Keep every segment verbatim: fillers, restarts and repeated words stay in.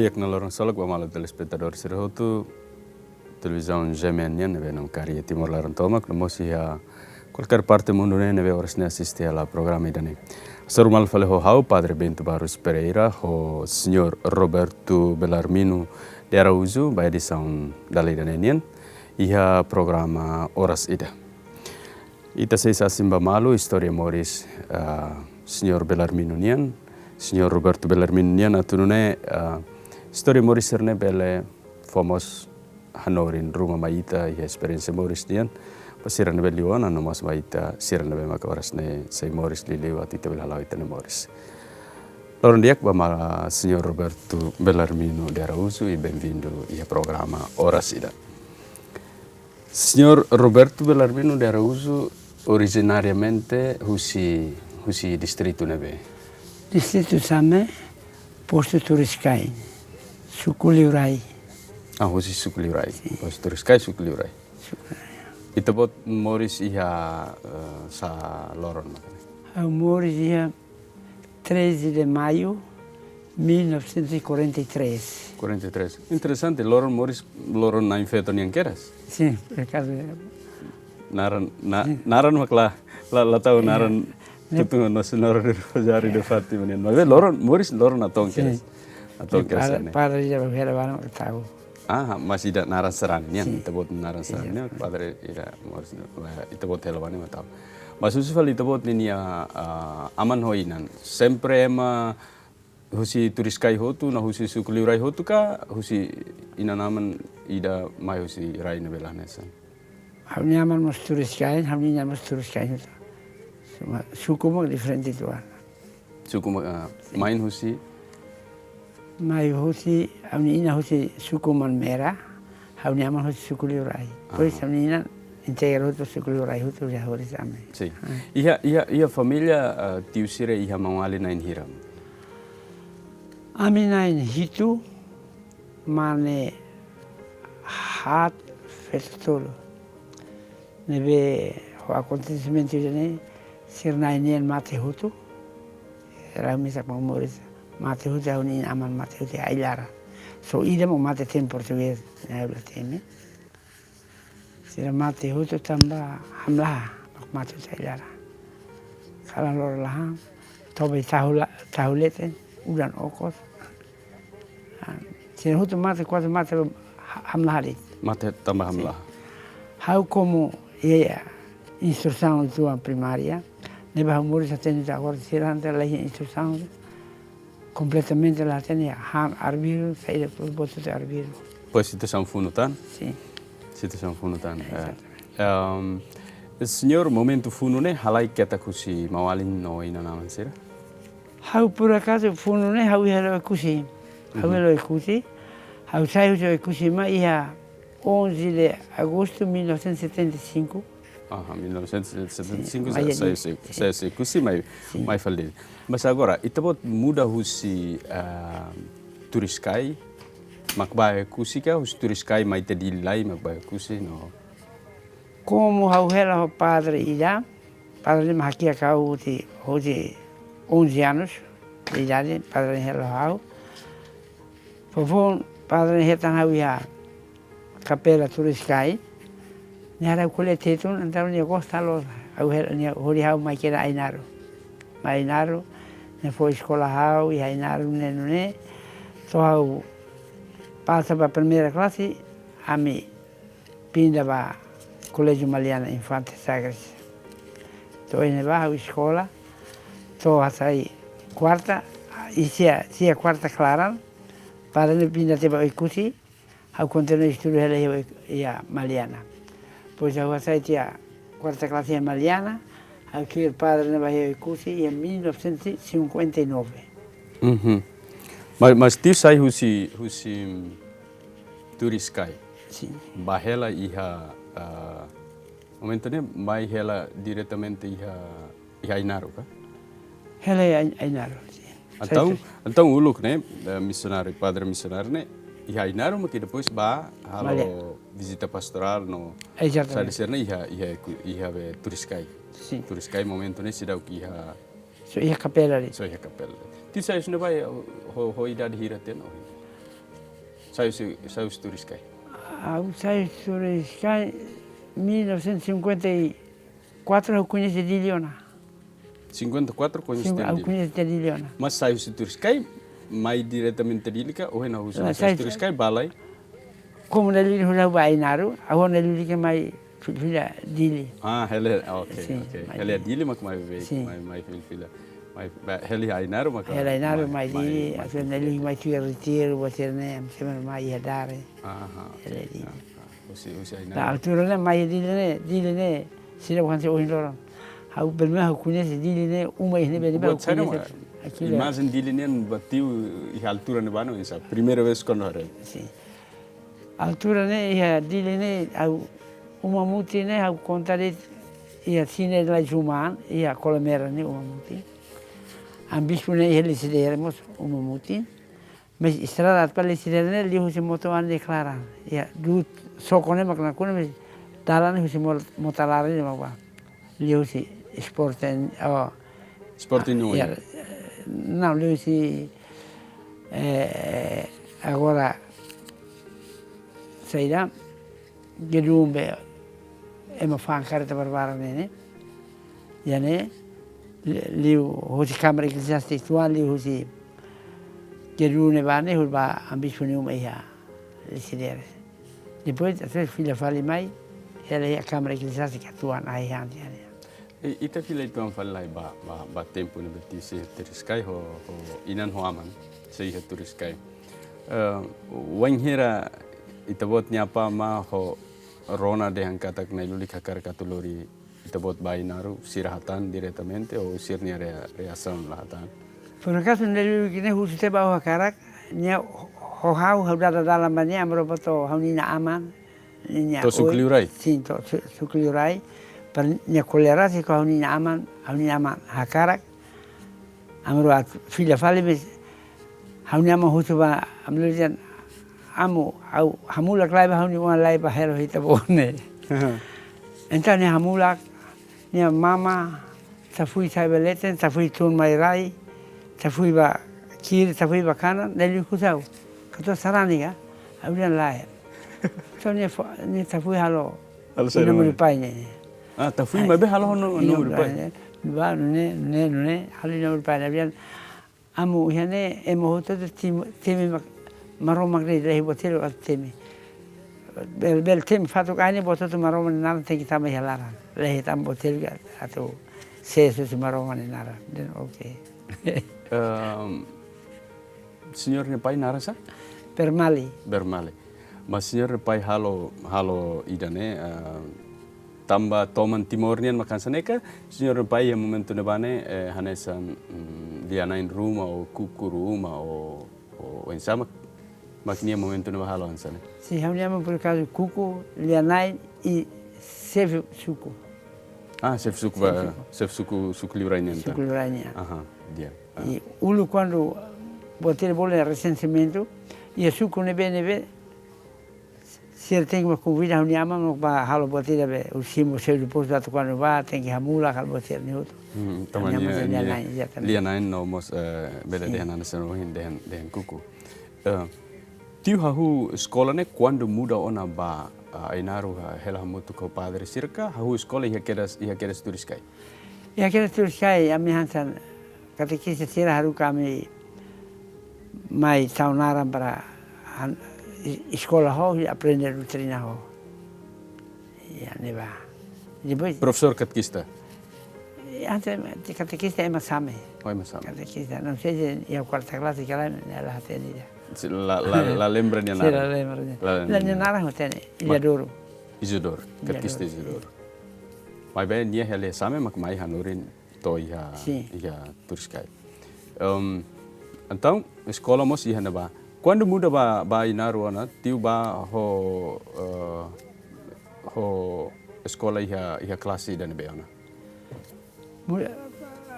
Di'ak no loron solok ba maluk telespetadór sira hotu Televizaun G M N nian ne'ebé namkari iha Timor laran tomak, no mós iha kualkér parte mundu ne'e ne'ebé oras ne'e asiste hela programa ida-ne'e. Hasoru malu fali ho ha'u, Padre Bento Barros Pereira, ho Señór Roberto Belarmino de Araújo, ba edisaun dala ida-ne'e nian, iha programa Oras Ida. Ita sei sasin ba malu istória moris, ah, Señór Belarmino nian, Señór Roberto Belarmino nian, atu nune'e, ah, istória moris sira-ne'e bele fó mós hanorin ruma mai ita iha esperiénsia moris nian, ba sira ne'ebé liu ona no mós ba ita sira ne'ebé maka oras ne'e sei moris liuliu atu ita bele hala'o ita-nia moris. Loron di'ak ba maluk Señór Roberto Belarmino de Araújo i benvindu iha programa Oras Ida. Señór Roberto Belarmino de Araújo, orijinariamente husi, husi distritu ne'ebé? Distritu Same, postu Turiskai, suku Liurai. Ah, husi suku Liurai. Sin. Postu Turiskai, suku Liurai. Suku Liurai. Ita-boot moris iha, eh, sá loron mak ne'e? Ha'u moris iha treze de maio mil novecentos e quarenta e três. Quarenta e três. Interesante, loron moris, loron na'in-feto nian kedas? Sin, por acaso. Naran, na-, sin, naran mak la, la, la tau, iya, naran, ne'e tutu no Senhora de Rosário de Fátima nian. Maibé loron, moris loron natoon kedas. Sin. Natoon kedas, padre, ne'e. Padre ida hela ba ne'e mak tau. Ah, mas ida naran sarani nian, sin, ita-boot naran sarani nian, iya, padre ida moris, eh, ita-boot hela ba ne'e mak tau. Mas husu fali ita-boot ninia, ah, aman ho inan. Sempre ema husi Turiskai hotu, no husi suku Liurai hotu ka, husi inan-aman ida mai husi rai ne'ebé la hanesan? Ha'u-nia aman mós Turiskai, ha'u-nia inan mós Turiskai hotu. Cuma suku mak diferente uitoan. Suku mak, ah, sin, mai husi? Mai husi, ha'u-nia inan husi suku Manmera, ha'u-nia aman husi suku Liurai. Depois, aha, ha'u-nia inan integra hotu suku Liurai hotu, ya horis ami. Sin. Ah. Iha, iha, iha família, ah, tiu sira iha maun-alin na'in hira? Ami na'in hitu, mane haat, feto tolu. Ne'ebé ho akontesimentu ida-ne'e, sira na'in-neen mate hotu. Sira mesak mak moris, mate hotu, ha'u-nia inan-aman mate hotu iha ai-laran. Só ida mak mate tempu portugés, ne'e ha'u la temi. Sira mate hotu tanba hamlaha, mak mate hotu iha ai-laran. Kalan loron lahan, toba iha tahu la-, tahu leten, udan okos. Ah, sira hotu mate, kuaze mate, ha-, hamlaha de'it. Mate tanba, sin, hamlaha. Ha'u komu iha instrusaun uitoan primária, ne'ebé ha'u moris hatene to'o agora, sira hanesan la iha instrusaun, kompletamente la hatene, han arbiru, saida, buat hotu arbiru. Pois situasaun funu tan? Sin. Situasaun funu tan, eh. Exatamente. Ehm, señór, momentu funu ne'e, halai ketak husi maun-alin no inan-aman sira? Ha'u por acaso funu ne'e ha'u iha hela Oekusi. Ha'u, uhum, iha hela Oekusi. Ha'u sai husi Oekusi mai iha onze de agosto mil novecentos e setenta e cinco. Aha, mil novecentos e setenta e cinco. Sin, sai, mai sai, sai, sin, sai husi Oekusi mai, sin, mai fali. Mas agora, ita-boot muda husi, ah, Turiskai, mak ba Oekusi ka, husi Turiskai mai to'o Dili lai, mak ba Oekusi, no? Komu ha'u hela ho padre ida, padre mak hakiak ha'u husi, husi onze anos de idade, padre hela ha'u. Foufoun padre hetan ha'u iha kapela Turiskai, nia haree ha'u ko'alia Tetun, entaun nia gosta loos, ha'u hela, nia hodi ha'u mai kedas Ainaro. Mai Ainaro, nia fó eskola ha'u iha Ainaro ne'e nune'e, to'o ha'u pasa ba primeira klase, ami pinda ba Koléjiu Maliana Infante Sagres. To'o iha ne'ebá ha'u eskola, to'o hasai kuarta, i sia, sia kuarta klaran, padre ne'e pinda tiha ba Oekusi, ha'u kontinua estudu hela iha, iha Maliana. Depois ha'u hasai tiha kuarta klase iha Maliana, ha'u tuir padre ne'e ba iha Oekusi iha mil novecentos e cinquenta e nove. Uhum. Mas, mas tiu sai husi, husi Turiskai. Sin. Ba hela iha, ah, momentu ne'e mai hela diretamente iha, iha Ainaro ka? Hela iha Ai-, Ainaro, sin. Entaun, sai, sai, entaun uluk ne'e, eh, misionáriu, padre misionáriu ne'e, iha Ainaro mak depois ba halo, Maliana, vizita pastorál no, exatamente, saida sira-ne'e iha, iha, iha be Turiskai. Sin. Turiskai momentu ne'e seidauk iha. Só iha kapela de'it. Só iha kapela de'it. Tiu sai husi ne'ebá ho, ho idade hira tiha ona? Sai husi, sai husi Turiscai? Ha'u sai husi Turiscai, mil novecentos e cinquenta e quatro ha'u koñese Dili ona. Cinquenta e quatro koñese Sin, ha'u Dili. Koñese Dili ona. Mas sai husi Turiscai, mai diretamente Dili ka, ohin ha'u husi, la, sai husi Turiscai, ba lai? Komu Dili ha'u ba Ainaro, ha'u Dili ke mai filfila Dili. Ah, hela, ok, sin, ok. Mai hela Dili. Dili mak mai be, sin, mai, mai filfila. Mai, ba, hela Ainaro mak, hela Ainaro mai, mai Dili, mai, atu mai Dili, mai tuir retiro, buat sira-ne'e, ami sempre mai iha Dare. Aha, hela, ok, Dili. Ah, ah. Husi, husi Ainaro. Na altura ne'e mai Dili ne'e, Dili ne'e, sira bukan se ohin loron. Ha'u, pelo menos ha'u koñese Dili ne'e, uma iha ne'ebé ne'ebé ha'u koñese. Buat sira, imajen Dili ne'e ba tiu iha altura ne'ebá, no, esa primeira vez kuandu haree. Sin. Altura ne'e iha Dili ne'e, ha'u uma mutin ne'e, ha'u konta de'it iha Sine la Juman, iha Colmera ne'e uma mutin. Amu bispu ne'e iha Lecidere mós uma mutin. Mas estrada atu ba Lecidere ne'e, liu husi moto an de klaran. Iha, du'ut soko ne'e mak nakonu, mas dalan ne'e husi mol-, mota laran ne'e mak ba. Liu husi Sporting, oh. Sporting, oh, ya, ya. Não, liu husi, eh, agora, saida, gedung be, ema fa'an karreta barbarak ne'e, ne'e. Iha ne'e, li-, liu husi Câmara Eclesiástica tuan, liu husi gedung ne'ebá ne'e, hodi ba amu bispu nia uma iha Lecidere. Depois, atu fila fali mai, hela iha Câmara Eclesiástica tuan, ai han, iha ne'e. I, ita fila uitoan fali lai ba, ba, ba tempu ne'ebé ita sei iha Turiscai ho, ho inan ho aman, sei iha Turiscai. Eh, wainhira ita-boot nia apá amá ho rona dehan katak Nai-Lulik hakarak atu lori ita-boot ba Ainaro, sira hatán diretamente ou sira-nia rea-, reasaun la hatán? Por acaso Nai-Lulik ne'e husu tiha ba ha'u hakarak, nia ho-, ho ha'u, ha'u dada dalan ba nia, amu rua bá to'o ha'u-nia inan-aman, nia, to'o suku liurai? Sin, to'o su-, suku liurai. Para nia ko'alia rasik ho ha'u-nia inan-aman, ha'u-nia inan-aman hakarak. Amu rua atu fila fali, mas ha'u-nia aman husu ba, amu rua dehan, amu, ha'u hamulak lai ba ha'u-nia oan lai ba hela ho ita-boot ne'e. Aha. Entaun nia hamulak, nia mama, tafui sai ba leten, tafui tun mai rai, tafui ba kiri, tafui ba kanan, Nai-Lulik husu ha'u, katuas sarani ka? Ha'u dehan lae. Entaun nia fó, nia tafui halo, halo sai iha númeru pai ne'e. Ah, tafui, ai, maibé halo no-, iha númeru pai ne'e. Ba, nune'e, nune'e, nune'e, halo iha númeru pai ne'e. Ha'u dehan, amu, iha ne'e ema hotu-hotu tem-, temi mak-, Maromak de'it, la iha buat seluk atu temi. Bele, bele temi fatuk ain ne'e buat hotu Maromak nia naran tenke tama iha laran. La iha tan buat seluk atu sees husi Maromak nia naran. Dehan, ok. Ehm, señór nia pai naran sá? Bermali. Bermali. Mas señór nia pai halo, halo ida-ne'e, eh, tanba toman Timor nian mak hanesan ne'e ka, señór nia pai iha momentu ne'ebá ne'e, eh, hanesan, mm, lia-na'in ruma ou kuku ruma ou, ou oinsá mak, mak nia momentu ne'ebá halo hanesan ne'e? Sin, ha'u-nia aman por acaso kuku, lia-na'in i xefe suku. Ah, xefe suku. Xefe ba, suku. Xefe suku, suku liurai nian tan? Suku liurai nian. Aha, di'ak. Ah. I uluk kuandu buat ida bolu resensimentu, iha suku ne'ebé-ne'ebé, sira tenke mak konvida ha'u-nia aman mak bá halo buat ida be, husi mo seu depois atu kuandu bá, tenke hamulak halo buat sira-ne'e hotu. Hmm, tanba nia aman nia, nia lia-na'in, exatamente. Lia-na'in no mós, eh, bele, sin, dehan hanesan ohin dehan, dehan kuku. Eh, tiu hahú eskola ne'e kuandu muda ona ba, ah, Ainaro ha-, hela hamutuk ho padre sira ka, hahú eskola iha kedas, iha kedas Turiscai? Iha kedas Turiscai, ami hanesan katekista sira haruka ami mai tau naran para han-, es-, eskola ho, i aprende doutrina ho. Iha ne'ebá. Depois profesór katekista? Antes, katekista ema same. Oh, ema same. Katekista, não sei se iha kuarta klase, que lá, la hatene. Se la, la, la lembra nia naran? Sin, la lembra nia. La lembra nia naran. La nia naran, hatene. Ma-, Isidoro. Isidoro, katekista Isidoro. Isidoro. Maibé nia hela iha same, mak mai hanorin to'o iha, sin, iha Turiscai. Em, entaun, eskola mós iha ne'ebá. Kuandu muda ba, ba Ainaro ona, tiu bá ho, eh, ho eskola iha, iha klase ida-ne'ebé ona? Muda,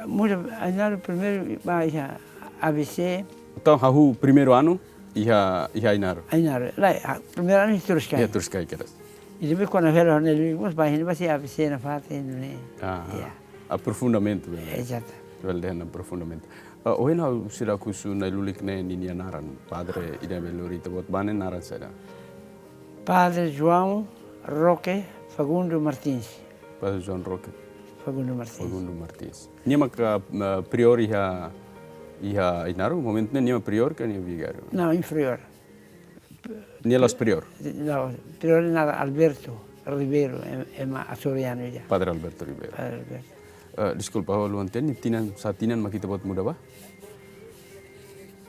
muda Ainaro primeiru ba iha A B C. Entaun, hahú primeiru anu iha, iha Ainaro? Ainaro, lae, ah, primeiru anu iha Turiscai. Iha Turiscai kedas. I depois kuandu hela ne'e, mós ba iha, ba iha A B C nafatin ne'e. Ah, iha aprofundamentu, bele. Exato. Bele dehan aprofundamentu. Ah, ohin ha'u seidauk husu Na'i Lulik ne'e ninia naran, padre ida-ne'ebé lori ita-boot ba ne'e naran saida? Padre João Roque Fagundo Martins. Padre João Roque Fagundo Martins. Fagundo Martins. Nia maka, ah, prior iha, iha Ainaro, momentu ne'e nia prior ka nia vigáriu? Não, inferior. Nia la'ós prior? Não, prior ne'e Alberto Ribeiro, ema, ema açoriano ida. Padre Alberto Ribeiro. Padre Alberto. Eh, deskulpa, ha'u la hatene, tinan, sá tinan mak ita-boot muda ba?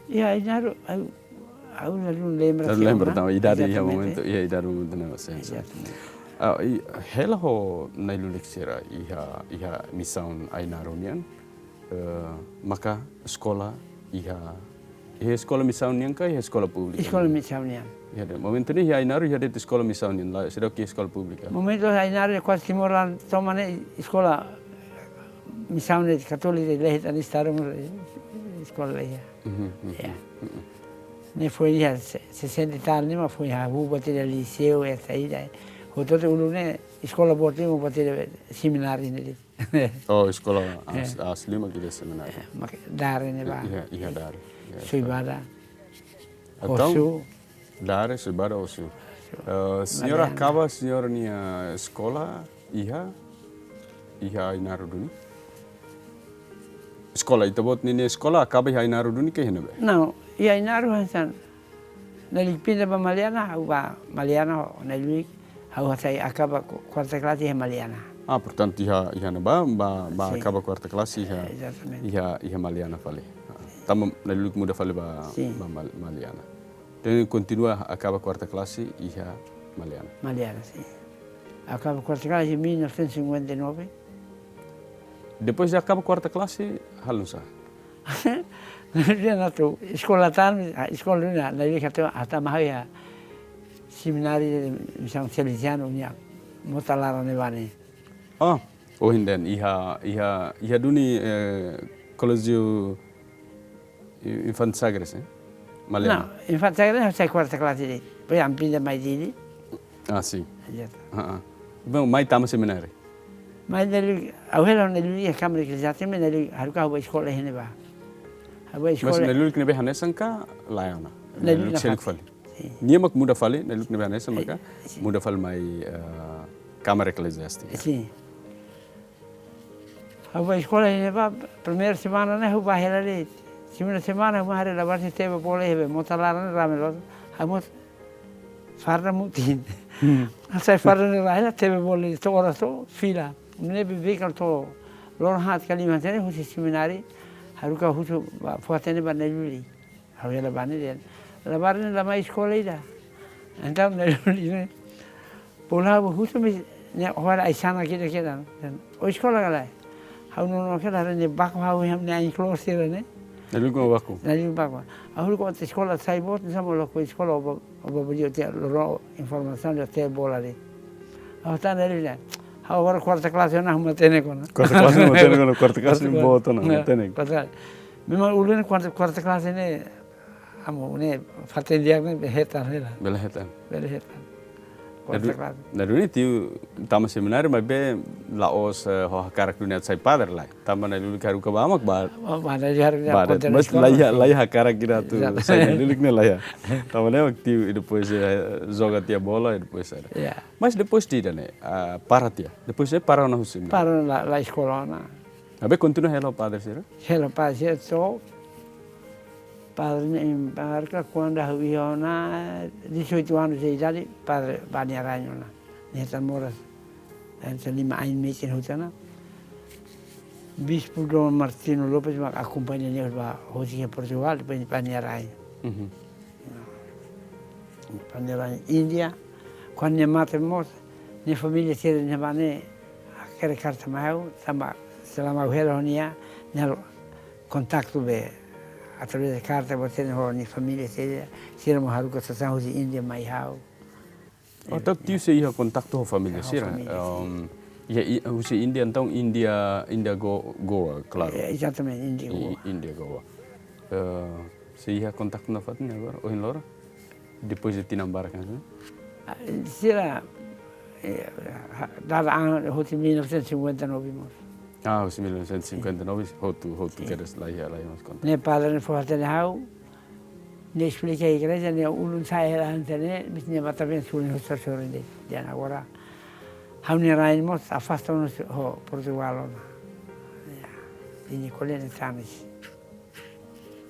Ya, Ainaro, ha'u, ha'u la lembra. La lembra, não, idade iha momentu, iha idade momentu ne'e, sin, sin. Exatamente. Ah, i hela ho Na'i Lulik sira iha, iha misaun Ainaro nian, eh, maka eskola iha, iha eskola misaun nian ka iha eskola públika? Eskola misaun nian. Iha de'it. Momentu ne'e iha Ainaro iha de'it eskola misaun nian, la seidauk iha eskola públika? Momentu Ainaro kuaze Timor laran toman ne'e eskola misaun ne'e katólika de'it, la hetan Estadu, eh, eskola la iha. Mhm, mhm, mhm. Ne'e foin iha se-, sesenta e tal ne'e mak foin hahú buat ida liseu, esa ida. Hotu-hotu uluk ne'e eskola boot ne'e mak buat ida semináriu ne'e. Oh, eskola as-, asli mak ida semináriu. Eh, mak Dare ne'ebá. Iha, iha Dare. Ya, Soibada. Entaun, Hossu. Dare, Soibada, Hossu. Hossu. Eh, señór Maliana. Akaba señór nia eskola iha, iha Ainaro duni? Eskola, ita-boot ninia eskola akaba iha Ainaro duni ka iha ne'ebé? Não, iha Ainaro hanesan Na'i Lulik pinda ba Maliana, ha'u ba Maliana, Na'i Lulik, ha'u hasai akaba ku-, kuarta klase iha Maliana. Ah, portantu, iha, iha ne'ebá, ba, ba Sin. Akaba kuarta klase iha, Eh, exatamente. Iha, iha Maliana fali. Ah, tanba Na'i Lulik muda fali ba, Sin. Ba Mal-, Maliana. Entaun, kontinua akaba kuarta klase iha Maliana. Maliana, sin. Akaba kuarta klase em mil novecentos e cinquenta e nove. Depois de akaba kuarta klase, halo nu'usá? Dia na tu eskola tan, ah, eskola duni, Na'i Lulik hatama ha'u iha semináriu de Missão Salesiano nia mota laran ne'ebá ne'e. Oh, ohin de'it, iha, iha, iha duni, eh, Colégio I-, Infante Sagres, eh? Maliana. Não, Infante Sagres ne'e sai kuarta klase de'it. Depois ami pinda mai Dili. Ah, sin. Exato. Ah, ah. Bom, mai tama semináriu? Mai Na'i Lulik, ha'u hela ho Na'i Lulik iha Câmara Eclesiástica, maibé Na'i Lulik haruka ha'u ba eskola iha ne'ebá. Ha'u ba eskola. Mas Na'i Lulik ne'ebé hanesan ka lae ona? Na'i Lulik Na'i Lulik seluk nafatin. Fali. Sin. Nia mak muda fali, Na'i Lulik ne'ebé hanesan maka Sin. Muda fali mai, eh, Câmara Eclesiástica. Sin. Ha'u ba eskola iha ne'ebá, primeira semana ne'e ha'u ba hela de'it. Segunda semana ha'u mai haree labarik tebe bola iha be mota laran rame loos. Ha'u mós farda mutin. Hmm. Hasai farda ne'e ba hela tebe bola de'it to'o oras to'o fila. Ne'ebé be kal to'o loron haat ka lima hanesan ne'e husi semináriu. Haruka husu ba, fó-hatene ba Na'i Lulik. Ha'u hela ba ne'e dehan, labarik ne'e la mai eskola ida. Entaun Na'i Lulik ne'e, bolu ha'u ba husu mi, ne'e hora aisana kida kida. Dehan, ó eskola ka lae? Ha'u nonook hela haree ne'e baku ha'u iha ne'e ain kloor sira ne'e. Na'i Lulik mak baku? Na'i Lulik baku. Ha'u ha'u koko eskola sai boot, nu'usá mak ó la koko eskola, ó ba, ó ba beli ó-nia loron informasaun de tebe bola de'it. Ha'u hatán Na'i Lulik dehan, ha'u agora kuarta klase ona, ha'u matenek ona. Kuarta klase matenek ona, kuarta klase Kuarta boot ona, klase. Matenek. Kuarta klase. Memang ulun kuarta, kuarta klase ne'e, amu ne'e, fatin di'ak ne'e, hetan hela. Bele hetan. Bele hetan. Kuarta klase. Duni tiu tama semináriu, maibé la'ós, eh, ho hakarak duni atu sai padre lae. Tanba Na'i Lulik haruka ba mak ba. Ba, ba, Na'i Lulik haruka ba, ba, kontra mas eskola, la iha, sin. La iha hakarak ida atu Exato. Sai Na'i Lulik ne'e la iha. Tanba ne'e mak tiu, i depois, eh, joga tiha bola, i depois era. Ya. Mas depois de ida-ne'e, ah, para tiha. Depois de para ona husi. Para la, la eskola ona. Maibé kontinua hela ho padre sira? Hela ho padre sira to'o padre ne'e embarka kuandu ha'u iha ona dezoito anos de idade, padre ba nia rai ona. Nia hetan moras. Entaun lima ain metin hotu ona. Bispu Dom Martinho Lopes mak akompaña nia ba hosi iha Portugal, depois ba nia rai. Mhm. Ba nia rai Índia, kuandu nia mate mós, nia família sira ne'ebá ne'e hakerek karta mai ha'u, tanba selama ha'u hela ho nia, nia halo kontaktu be, através de karta, boot sira ho nia família sira, sira mós haruka sasán husi Índia mai ha'u. Oh, entaun tiu sei iha kontaktu ho família Ho sira? família, sin. Ehm, iha, i, husi Índia, entaun Índia, Índia Go-, Goa, klaru. Eh, exatamente, Índia I, Goa. Índia Goa. Eh, sei iha kontaktu nafatin agora, ohin loron? Depois de tinan barak, ne'e? Ah, sira, eh, ha-, dala an, husi mil novecentos e cinquenta e nove mós. Ah, husi mil novecentos e cinquenta e nove, hotu, hotu kedas la iha, la iha mós kontaktu. Ne'e padre ne'e fó hatene ha'u, ne'e esplika iha igreja, ne'e ulun sa'e hela hanesan ne'e, maibé ne'e matan-been suli husi sorin de'it. Dehan agora, ha'u-nia rain mós afasta ona ho Portugal ona. Ya, ne'e ko'alia ne'e tanis.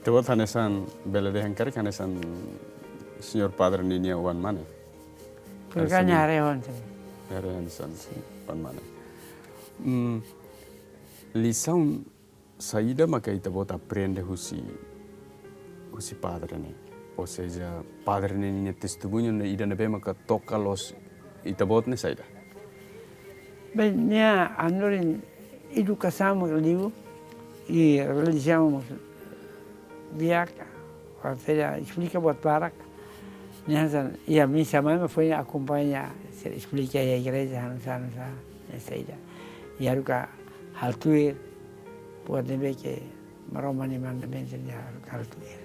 Ita-boot hanesan bele dehan karik hanesan señór padre ninia oan mane. Porke hanesan nia haree oan. Haree hanesan oan mane. Hmm, lisaun saida maka ita-boot aprende husi, husi padre ne'e? Ou seja, padre ne'e ninia testemuñu ne'e ida ne'ebé maka toka loos ita-boot ne'e saida? Bem, nia hanorin edukasaun mak liu, i relijiaun mós di'ak, ou seja, esplika buat barak. Nia hanesan, iha misa mai mak foin akompaña, sira esplika iha igreja, hanesan, hanesan, hanesan saida. I haruka halo tuir, buat ne'ebé ke Maromak nia mandamentu nia haruka halo tuir.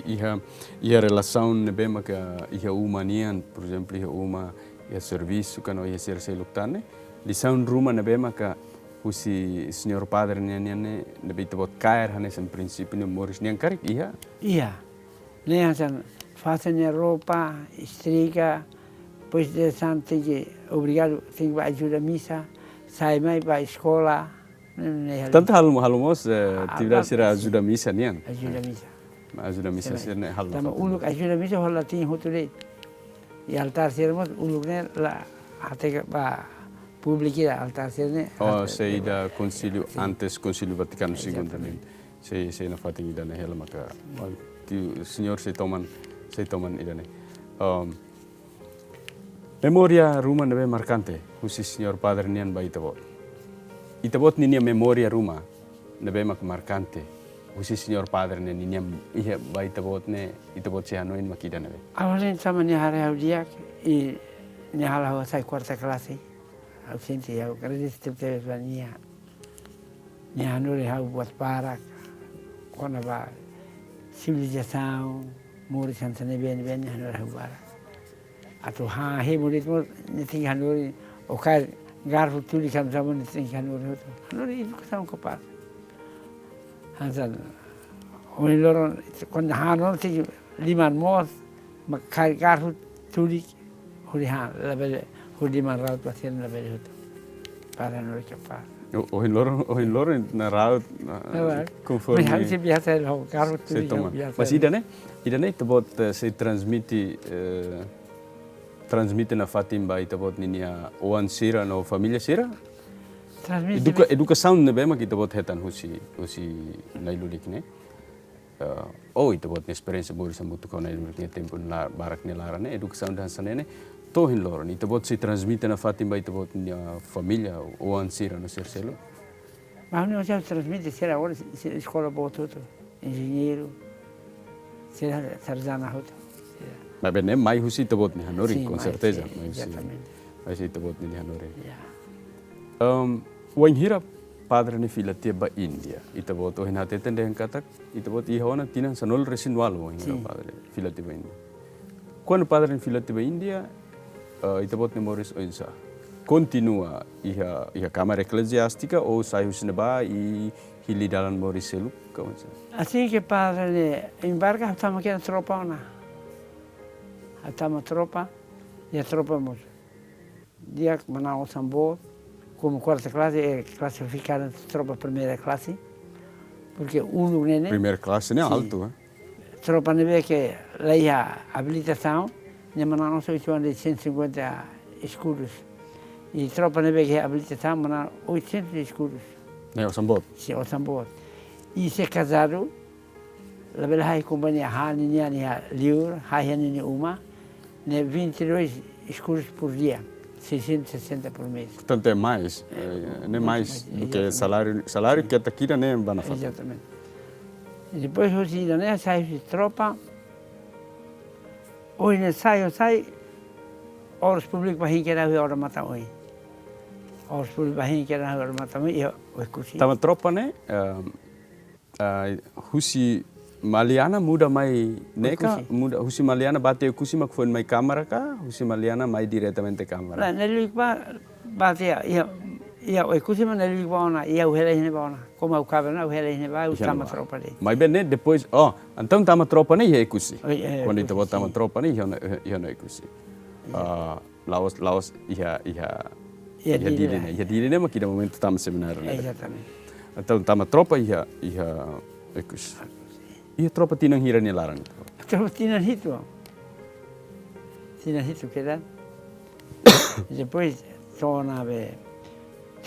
Iha, iha relasaun ne'ebé maka iha uma nian, por ezemplu, iha uma, iha servisu ka no iha sira seluk tan ne'e, lisaun ruma ne'ebé maka husi señór padre nian, nian ne'e, ne'ebé ita-boot kaer hanesan prinsípiu ne'e moris nian karik iha? Iha. Ne'e hanesan fase nia roupa, estrika, depois de san tenke, obrigadu, tenke bá ajuda misa, sai mai bá eskola, ne'e, ne'e halo. Tantu halo, halo mós, eh, atividade sira ajuda misa nian. Ajuda misa. Ajuda misa sira ne'e halo. Tanba uluk ajuda misa hola tin hotu de'it. I altár sira mós uluk ne'e la hateke ba públiku, altár sira ne'e. Oh, hateke saida ba konsíliu, antes Konsíliu Vatikanu Segundu ne'e. Exatamente. Sei, sei nafatin ida-ne'e hela maka. Tiu señór sei toman, sei toman ida-ne'e. Um, memória ruma ne'ebé markante husi señór padre nian ba ita-boot. Ita-boot ninia memória ruma ne'ebé mak markante husi señór padre ne'e ninia iha ba ita-boot ne'e, ita-boot sei hanoin mak ida ne'ebé? Ha'u hanoin tanba nia haree ha'u di'ak, i nia halo ha'u sai kuarta klase. Ha'u sente ha'u agradese tebes ba nia. Nia hanorin ha'u buat barak kona-ba sivilizasaun, moris hanesan ne'ebé, ne'ebé nia hanorin ha'u barak. Atu hahí moris mós nia tenke hanorin, ou kaer garfu tulik hanesan ne'ebé nia tenke hanorin hotu. Hanorin edukasaun kapás. Hanesan, ohin loron, kuandu hahí ona tenke liman moos, mak kaer garfu tulik, hodi hahí, labele, hodi manrau tuasin labele hotu. Para no capaz. O, ohin loron, ohin loron nia rau, ah, konforme. Mas ha'u sei biasa hela ho garfu tulik, sei toman. Mas ida-ne'e, ida-ne'e ita-boot, eh, sei transmite, eh, transmite nafatin ba ita-boot ninia oan sira no família sira? Transmite. Eduka-, edukasaun ne'ebé mak ita-boot hetan husi, husi nai-lulik ne'e. Eh, ou ita-boot nia esperiénsia moris hamutuk ho nai-lulik ne'e tempu la-, barak nia laran ne'e, edukasaun hanesan ne'e ne'e, to'o ohin loron ita-boot sei transmite nafatin ba ita-boot nia família, oan sira no sira seluk? Mas ha'u-nia oan sira transmite, sira agora, sira eskola boot hotu, enjeñeiru, sira sarjana hotu, sira. Maibé ne'e mai husi ita-boot nia hanorin, sin, com certeza, sin, mai husi, exatamente, mai husi ita-boot nia hanorin. Ya. Em, wainhira padre ne'e fila tiha ba Índia, ita-boot ohin hateten dehan katak ita-boot iha ona tinan sanulu-resin-ualu wainhira, sin, padre fila tiha ba Índia. Kuandu padre ne'e fila tiha ba Índia, eh, ita-boot nia moris oinsá? Kontinua iha, iha kámara ekleziástika ou sai husi ne'ebá i hili dalan moris seluk ka oinsá? Assim que padre ne'e embarka, ha'u tama iha tropa ona. Ha'u tama tropa, iha tropa mós di'ak, manán osan boot, komu kuarta klase, eh, klasifikadu tropa primeira klase, porque uluk ne'e ne'e. Primeira klase ne'e, sin, altu, eh? Tropa ne'ebé ke la iha abilitasaun, ne'e manán osan oituan de cento e cinquenta escudos. I tropa ne'ebé ke iha abilitasaun, manán oitocentos escudos. Ne'e osan boot? Sin, osan boot. I se kazadu, labele hahí kompañia, hahí nian iha liur, hahí iha ninia uma, ne'e vinte e dois escudos por dia, seiscentos e sessenta por mês. Portanto, é mais, eh, ne'e mais, mais do que salário, salário que está aqui, né, ba nafatin. Exatamente. I depois, hosi ida-ne'e, sai husi tropa, ohin ne'e sai, sai, obras públikas ba hinke da wi ora mata oi. Obras públikas ba hinke da wi ora mata oi, i Oekusi. Tama tropa ne'e, eh, ah, husi Maliana muda mai ne'e ka, Oekusi. Muda husi Maliana ba to'o Oekusi mak foin mai kámara ka, husi Maliana mai diretamente kámara? La, ne'e liu ba, ba to'o, iha, Iha Oekusi mak ne'e liu ba ona, iha ha'u hela iha ne'ebá ona. Komu ha'u kaben ona, ha'u hela iha ne'ebá, ha'u tama tropa de'it. Maibé ne'e depois, oh, entaun tama tropa ne'e iha Oekusi. Oi, eh, Kuandu Oekusi, ita-boot tama tropa ne'e iha ona, iha ona Oekusi. Ah, la'ós, la'ós iha, iha, iha Dili ne'e. Iha Dili ne'e mak ita momentu tama semináriu ne'e. Ezatamente. Entaun tama tropa iha, iha Oekusi. Iha tropa tinan hira nia laran? Tropa tinan hitu. Tinan hitu kedan. Depois to'o ona be.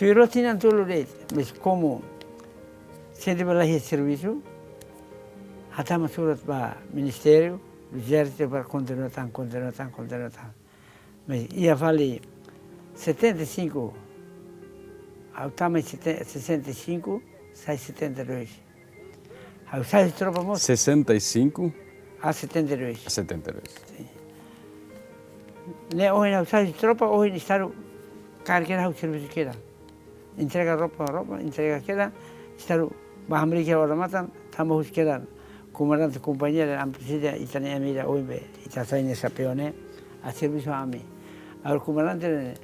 Tuir tinan tolu de'it, maibé komu sente bele iha servisu, hatama surat ba ministériu, ezérsitu para kontinua tan, kontinua tan, kontinua tan. Maibé iha fali setenta e cinco, ha'u tama em sete-, sessenta e cinco, sai setenta e dois. Ha'u sai tropa mós. Sessenta e cinco a setenta e dois. A setenta e dois. Sin. Ne'e ohin ha'u sai tropa, ohin Estadu kaer kedas ha'u servisu kedas. Entrega roupa, roupa, entrega kedas. Estadu ba hamriik ha'u odamatan, tama husi kedas. Komandante kompañia dehan ami presiza ita-nia ema ida oin be, ita sai nia xapeu ne'e, halo servisu ami. Agora komandante dehan,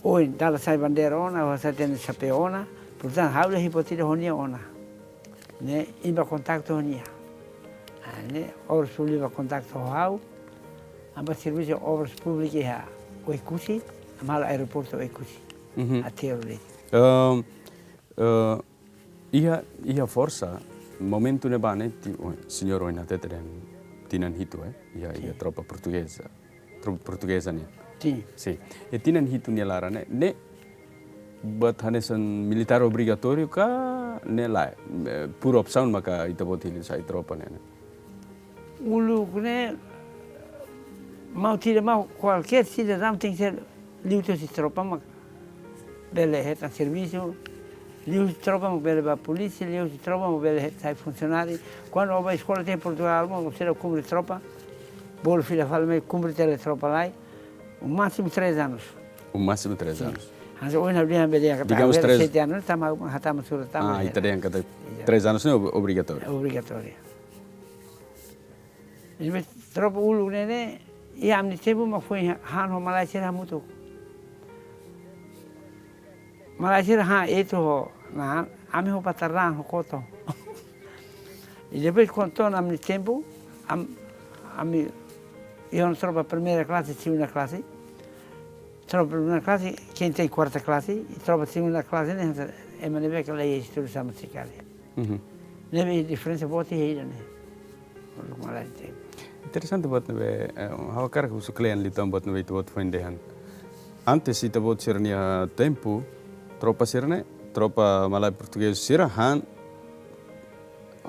oin dala sai bandeira ona, oin sai ita-nia xapeu ona, portantu ha'u la iha buat ida ho nia ona. Ne'e, imi bá kontaktu ho nia. Ah, ne'e, Obras Públikas bá kontaktu ho ha'u, ami bá servisu Obras Públikas iha Oekusi, ami halo aeroportu Oekusi. Mhm. Aterru de'it. Ehm, eh, iha, iha forsa, momentu ne'ebá ne'e, ti-, oh, señór ohin hatete dehan tinan hitu, eh, iha, iha Sin. Tropa portugeza. Tro-, portugeza nian. Sin. Sin. I tinan hitu nia laran ne'e, ne'e buat hanesan militár obrigatóriu ka ne'e lae? Eh, por opsaun maka ita-boot hili sai tropa ne'e, ne'e? Uluk ne'e, mau tidak mau, kualkér sidadaun tenke ser liu husi tropa mak bele hetan servisu, liu husi tropa mak bele bá polísia, liu husi tropa mak bele het-, sai funsionáriu. Kuandu ó bá eskola iha Portugál, mak ó seidauk kumpre tropa, bolu fila fali mai kumpre tiha tropa lai, o másimu três anos. O másimu três Sin. Anos. Hanesan ohin ha'u dehan bele katak Digamos ha'u três sete anos, tama, hatama surat tama Ah, hela. Ita dehan katak Iya. Três anos ne'e ob-, obrigatóriu. É obrigatóriu. Maibé tropa uluk ne'e, ne'e, iha ami-nia tempu mak foin ha'u ho malae sira hamutuk. Malae sira han etu ho na'an, ami ho patardan ho koto. I depois kuandu to'o ami-nia tempu, am-, ami iha ona tropa primeira classe, segunda classe. Tropa primeira classe, quem tem quarta classe, i tropa segunda classe, ne'e, ema ne'ebé ke la iha estudu sama sekali. Mhm. Ne'ebé diferensa boot iha ida-ne'e. Uluk malae nia tempu. Interesante buat ne'ebé, eh, ha'u hakarak husu kle'an liután buat ne'ebé ita-boot foin dehan. Antes ita-boot sira-nia tempu, tropa sira-ne'e, tropa malae portugés sira han,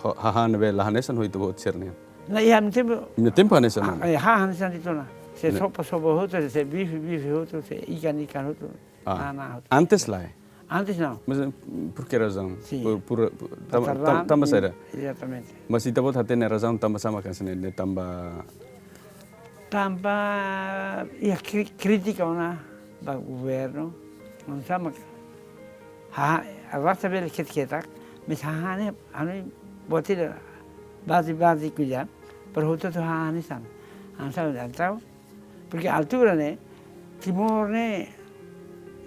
ho-, hahán ne'ebé la hanesan ho ita-boot sira-nian. Ne'e iha ami-nia tempu. Imi-nia tempu hanesan Ah, ona? eh, hahán hanesan de'it ona. Se Ne'e. sopa, sopa hotu, se bife, bife hotu, se ikan, ikan hotu. Ah, Na'an, na'an hotu. Antes lae? Antes não. Mas, eh, por que razão? Sin. Por, por, por, tanba, Patardan, tan-, tanba saida? Exatamente. Mas ita-boot hatene razaun tanba sá mak hanesan ne'e, tanba Tanba iha kri-, krítika ona ba governu. Maibé sama ka. Ha, ha'u bele ketak-ketak, maibé hahán ne'e, ha'u-nia buat ida baze, baze kuya, para hotu-hotu hahán hanesan. Hanesan, entaun, porque altura ne'e, Timor ne'e,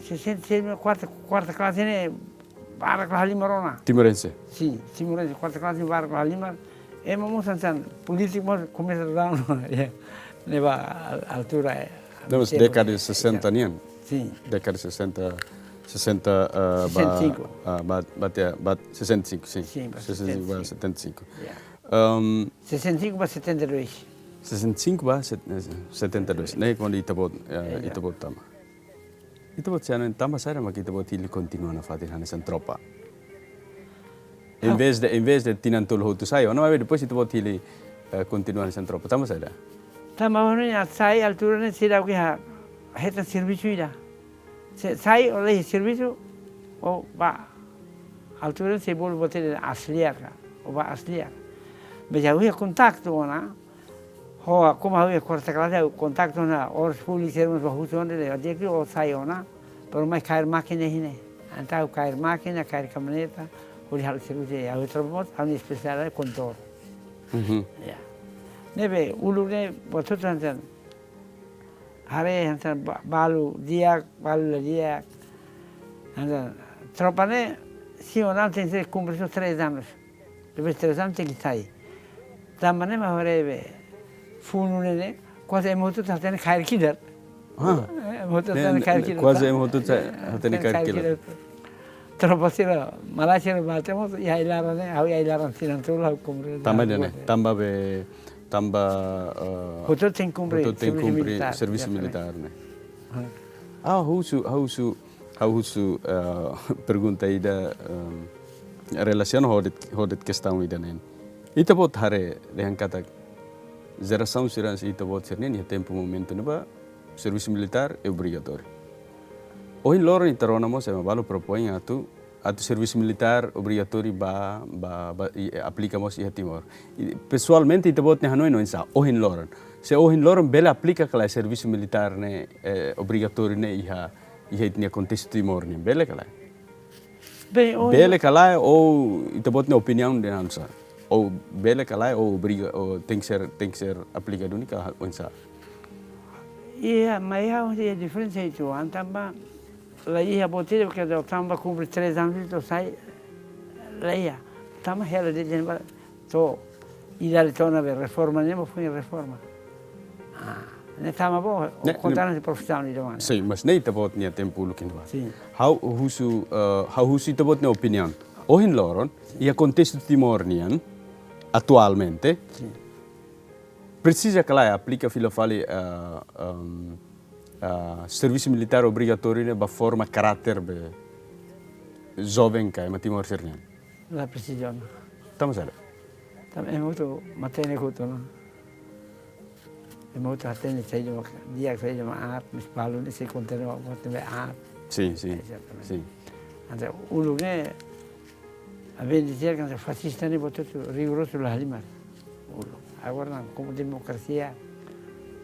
sessenta e seis, kuarta, kuarta classe ne'e, barak la halimar ona. Timorense? Sin, timorense, kuarta classe barak la halimar. Ema mós hanesan, polítiku mós komesa down, ya. Ne'ebá al-, altura, eh, Não, mas tempu, década de sessenta nian? Sin. Década de sessenta, sessenta, ah, ba, Sessenta e cinco. ah, ba, ba, ba, sessenta e cinco, sin. Sin, ba Sessenta e cinco ba setenta e cinco. setenta e cinco. Ya. Ahm, Sessenta e cinco ba setenta e dois. Sessenta e cinco ba set-, eh, setenta e dois. Ne'e kuandu ita-boot, eh, Ya, ya. ita-boot tama. Ita-boot sira-nian tanba saida mak ita-boot hili kontinua nafatin hanesan tropa? Ah. Em vez de, em vez de tinan tolu hotu sai ona, maibé depois ita-boot hili, eh, kontinua hanesan tropa. Tanba saida? Tanba ohin ne'e sai altura ne'e seidauk iha hetan servisu ida. Se sai ó la iha servisu, ó bá altura ne'e sei bolu buat ida asliak ka, ó bá asliak. Maibé ha'u iha kontaktu ona, ho, komu ha'u iha kuarta klase, ha'u kontaktu ona, Obras Públikas sira mós bá husu ona, dehan, ó di'ak liu ó sai ona, para mai kaer mákina iha ne'e. Entaun kaer mákina, kaer kamioneta, hodi halo servisu, ha'u iha tropa mós, ha'u-nia espesiál kondutór. Mhm. Ya. Ne'ebé, uluk ne'e, buat hotu hanesan, haree hanesan ba-, balu di'ak, balu la di'ak. Entaun, tropa ne'e, sin ou nau, tenke ser kumpre só três anos. Depois três anos tenke sai. Tanba ne'e mak haree be funu ne'e, ne'e, kuaze ema hotu hatene kaer ki'dar. Ah. Eh, ema hotu hatene kaer ki'dar. Kuaze ema hotu hatene kaer ki'dar. Tropa sira, malae sira bate mós, iha ai-laran ne'e, ha'u iha ai-laran tinan tolu, ha'u kumpre. Tanba ne'e, tanba be, tanba, eh, hotu tenke kumpre, hotu tenke kumpre servisu militár, servisu militár ne'e. Ah. Ah, husu, husu, ha'u husu, eh, pergunta ida, em, relasiona ho de'it, ho de'it kestaun ida-ne'e. Ita-boot haree dehan katak jerasaun sira hanesan ita-boot sira-nian iha tempu momentu ne'ebá servisu militár é obrigatóriu. Ohin loron ita rona mós ema balu propoin atu, atu servisu militár obrigatóriu ba, ba, ba, i, aplika mós iha Timor. I, pesoalmente ita-boot nia hanoin oinsá, ohin loron. Se ohin loron bele aplika ka lae servisu militár ne'e, eh, obrigatóriu ne'e iha, iha ita-nia kontestu Timor nian, bele ka lae? Bem, ohin bele ka lae, ou ita-boot nia opiniaun dehan oinsá? Ou bele ka lae, ou obriga, ou tenke ser, tenke ser aplika duni ka oinsá? Iha, mas iha, iha diferensa uitoan, tanba la iha buat ida, ke tanba kumpre três anos entaun sai, la iha. Tanba hela de'it, ba, to'o idade to'o ona be reforma, ne'e mak foin reforma. Ah, ne'e tanba bo, ne'e, konta ne'e, ne'e profisaun ida mak ne'e. Sin, mas ne'e ita-boot nia tempu uluk ne'ebá. Sin. Ha'u husu, eh, ha'u husu ita-boot nia opiniaun. Ohin loron, iha kontestu Timor nian, atualmente, sin, presiza ka lae aplika fila fali, eh, em, eh, servisu militár obrigatóriu ne'e ba forma karáter be joven ka ema Timor sira-nian? La presiza ona. Tanba saida? Tanba ema hotu matenek hotu ona. Ema hotu hatene saida mak, di'ak saida mak aat, mas balu ne'e sei kontinua matenek aat. Sin, sin. Ezatamente. Sin. Entaun, uluk ne'e, a bem dizer que fasista ne'e buat hotu rigorozu la halimar. Uluk. Agora não, como democracia,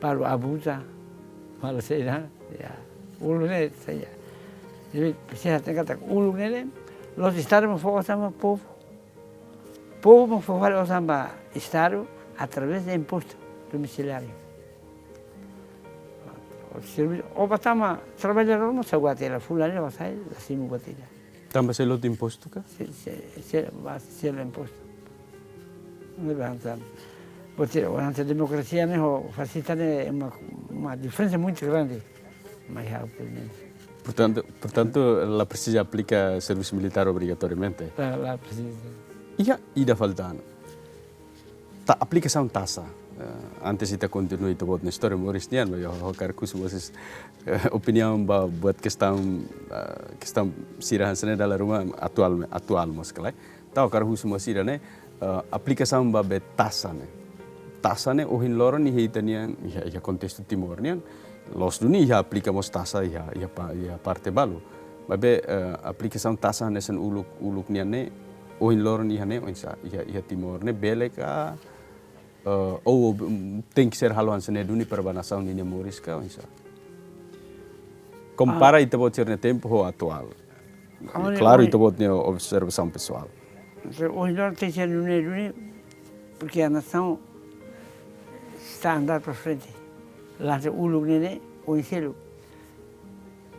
balu abuza, balu saida, ya. Uluk ne'e, saida. Jadi, presiza hatene katak uluk ne'e, ne'e, la'ós Estadu mak fó osan ba povu. Povu mak fó fali osan ba Estadu através de impostu domiciliáriu. Servisu, o ba tama traballadór mós, saugati la fulan ne'e, o sai, la simu buat ida. Tanba selu impostu ka? Se, se, se, ba, selu impostu. Ne'e ba entaun. Buat ida, durante demokrasia ne'e ho fasista ne'e uma, uma diferensa muito grande. Mas ha'u pelo menos. Portantu, portantu, la presiza aplika servisu militár obrigatoriamente. La, la presiza. Iha ida faltando. Ta aplikasaun taxa. Eh, antes ita kontinua ita-boot nia istória moris nian, mas ha'u hakarak husu mós, eh, opiniaun ba buat kestaun, eh, kestaun sira hanesan ne'e dala ruma atuál, atuál mós ka lae. Entaun hakarak husu mós ida-ne'e, eh, aplikasaun ba be taxa ne'e. Taxa ne'e ohin loron iha ita-nian, iha, iha kontestu Timor nian. Loos duni iha aplika mós taxa iha, iha pa-, iha parte balu. Maibé, eh, aplikasaun taxa hanesan uluk, uluk nian ne'e, ohin loron iha ne'e, oinsá, iha, iha Timor ne'e, bele ka, eh, ou, mm, tenke ser halo hanesan ne'e duni para ba nasaun ninia moris ka, oinsá? Kompara, ah, ita-boot sira-nia tempu ho atuál. Klaru, ita-boot nia observasaun pesoál. Entaun, ohin loron tenke ser nune'e duni, porque a nação está a andar para frente. La'ós uluk ne'e, ne'e, oin seluk.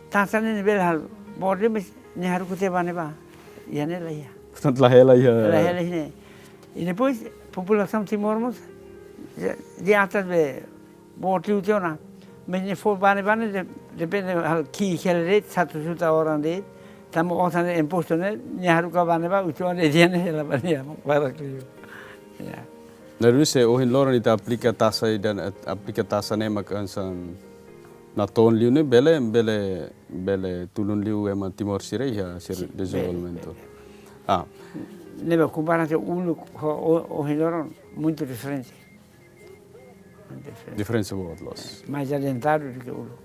Taxa ne'e bele halo, borde, mas nia haruka tiha ba ne'ebá. Iha ne'e la iha. Portantu, la hela iha. La hela iha ne'e. I depois, populasaun Timor mós, de, de atas be, borde tiha ona. Mas nia fó ba ne'ebá ne'e, de, depende hal ki hela de'it, satu juta orang de'it, tanba osan ne'e impostu ne'e, nia haruka ba ne'ebá, uitoan de'it nia hela ba nia, para klio. Ya. Ne'e duni se ohin loron ita aplika taxa i dan, eh, aplika taxa ne'e mak hanesan natoon liu ne'e bele, bele, bele tulun liu ema Timor sira iha sira, sin, dezenvolvimentu. Bele, bele. Ah. Ne'ebé kompara hanesan uluk ho, ho, ohin loron, muito diferente. Diferensa boot loos. Eh, mais adiantado do que uluk.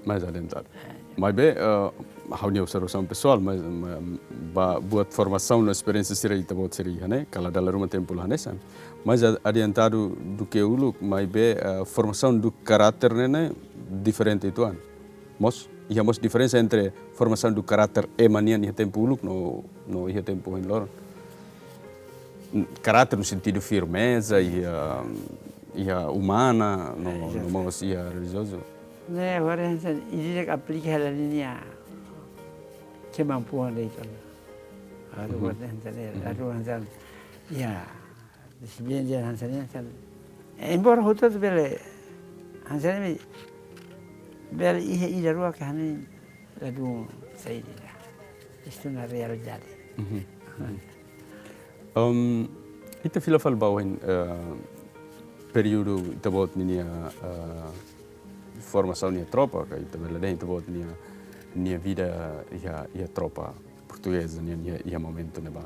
Mais adiantado. Eh. Maibé, eh, ha'u-nia observasaun pesoál, mas, ma-, ba, buat formasaun no esperiénsia sira ita-boot sira iha ne'e, kala dala ruma tempu la hanesan. Mais a-, adiantado do que uluk, maibé, eh, formasaun do karáter ne'e, ne'e diferente uitoan. Mós, iha mós diferensa entre formasaun do karáter ema nian iha tempu uluk no, no iha tempu ohin loron. N-, karáter no sentidu firmeza, iha, iha umana, no, eh, no mós iha relijiozu. Ne'e, agora, entaun, ida-ne'e aplika hela ninia, kemampuan de'it ona. Atu buat hanesan ne'e, atu hanesan, ya, disiplina hanesan ne'e, hanesan. Embora hotu bele, hanesan ne'e, bele iha ida rua ke hanesan ladún saida. Istu ona realidade. Em, ita fila fali ba ohin, eh, períodu ita-boot ninia, eh, formasaun iha tropa, ka ita bele dehan ita-boot nia, nia vida iha, iha tropa portugeza nian iha, iha momentu ne'ebá.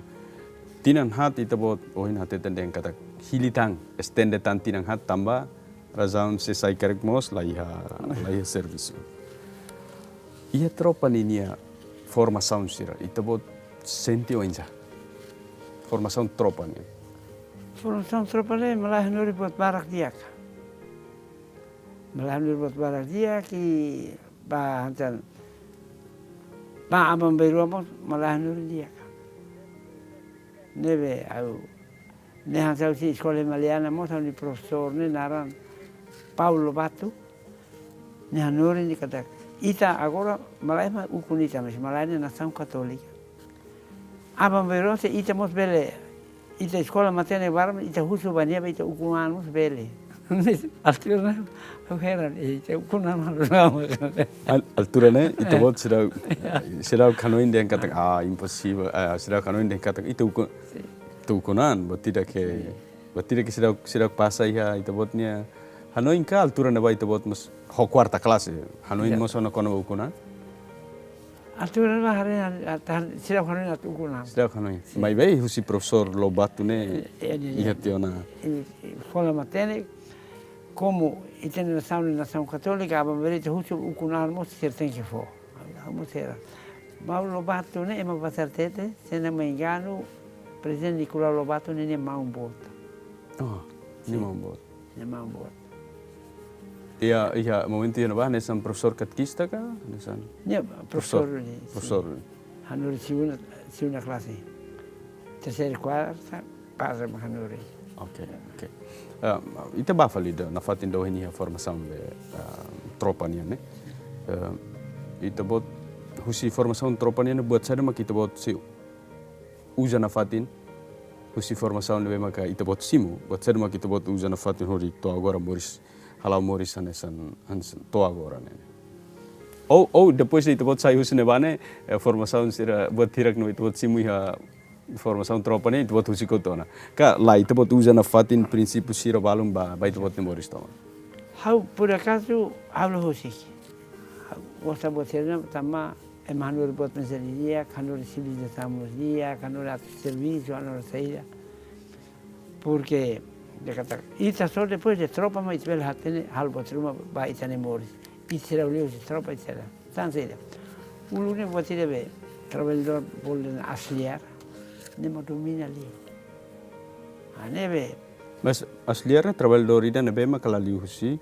Tinan haat ita-boot ohin hateten dehan katak hili tan, estende tan tinan haat tanba razaun se sai karik mós la iha, la iha servisu. Iha tropa ninia formasaun sira, ita-boot sente oinsá? Formasaun tropa nian. Formasaun tropa ne'e, malae hanorin buat barak di'ak. Malae hanorin buat barak di'ak, i ba hanesan, ba aban-bainrua mós, malae hanorin di'ak. Ne'ebé, ha'u, ne'e hanesan husi Eskola Maliana mós, ha'u-nia profesór ne'e naran Paulo Lobato, nia hanorin dehan katak, ita agora, malae mak ukun ita, mas malae ne'e nasaun katólika. Aban-bainrua se ita mós bele, ita eskola matenek barak, ita husu ba nia ba ita ukun an mós bele. Altura ne'e, ha'u heran, eh, ita ukun an mós. Al-, altura ne'e, ita-boot seidauk, seidauk hanoin dehan katak, ah, imposivel, ah, seidauk hanoin dehan katak, ita ukun, ita ukun an, buat ida ke, buat ida ke seidauk, seidauk pasa iha ita-boot nia hanoin ka, altura ne'ebá ita-boot mós ho kuarta klase, hanoin mós ona kona-ba ukun an? Altura ne'ebá haree, ah, tan, seidauk hanoin atu ukun an. Seidauk hanoin. Maibé husi profesór Lobato ne'e, eh, eh, iha tiha ona. Eh, eh, eskola matenek, komu ita-nia nasaun, nasaun katólika, aban-bainrua ita husu ukun an mós sira tenke fó. Ha'u mós heran. Maun Lobato ne'e, ema Basar Tete, se não me engano, Prezidente Nicolau Lobato ne'e, nia maun boot. Oh, nia maun boot. Nia maun boot. Iha, iha momentu iha ne'ebá, hanesan profesór katekista ka? Hanesan? Nia profesór, profesór ne'e, sin. Profesór ne'e. Hanorin segunda, segunda klase. Terseira, kuarta, pasa mak hanorin. Oke, oke. Ah, ita bá fali ida nafatin, ida ohin iha formasaun be, ah, tropa nian, ne'e? Ah, ita-boot husi formasaun tropa nian, buat saida mak ita-boot sei uza nafatin, husi formasaun ne'ebé maka ita-boot simu, buat saida mak ita-boot uza nafatin hodi to'o agora moris, hala'o moris hanesan, hanesan to'o agora ne'e? Ou, ou depois de ita-boot sai husi ne'ebá ne'e, eh, formasaun sira, buat hirak ne'ebé ita-boot simu iha formasaun tropa ne'e, ita-boot husik hotu ona? Ka lae, ita-boot uza nafatin prinsípiu sira balun ba, ba ita-boot nia moris tomak? Ha'u, por acaso, ha'u la husik. Ha'u gosta buat sira-ne'e, tanba ema hanorin buat mezali di'ak, hanorin sivilizasaun mós di'ak, hanorin atu servisu, hanorin saida. Porque, dehan katak, ita só depois de tropa mak ita bele hatene halo buat ruma ba ita-nia moris. Ita seidauk liu husi tropa, ita seidauk. Tan saida. Uluk ne'e buat ida be, traballadór bolu dehan auxiliar, ne'e mak domina liu. Ah, ne'ebé. Mas auxiliar ne'e traballadór ida ne'ebé maka la liu husi,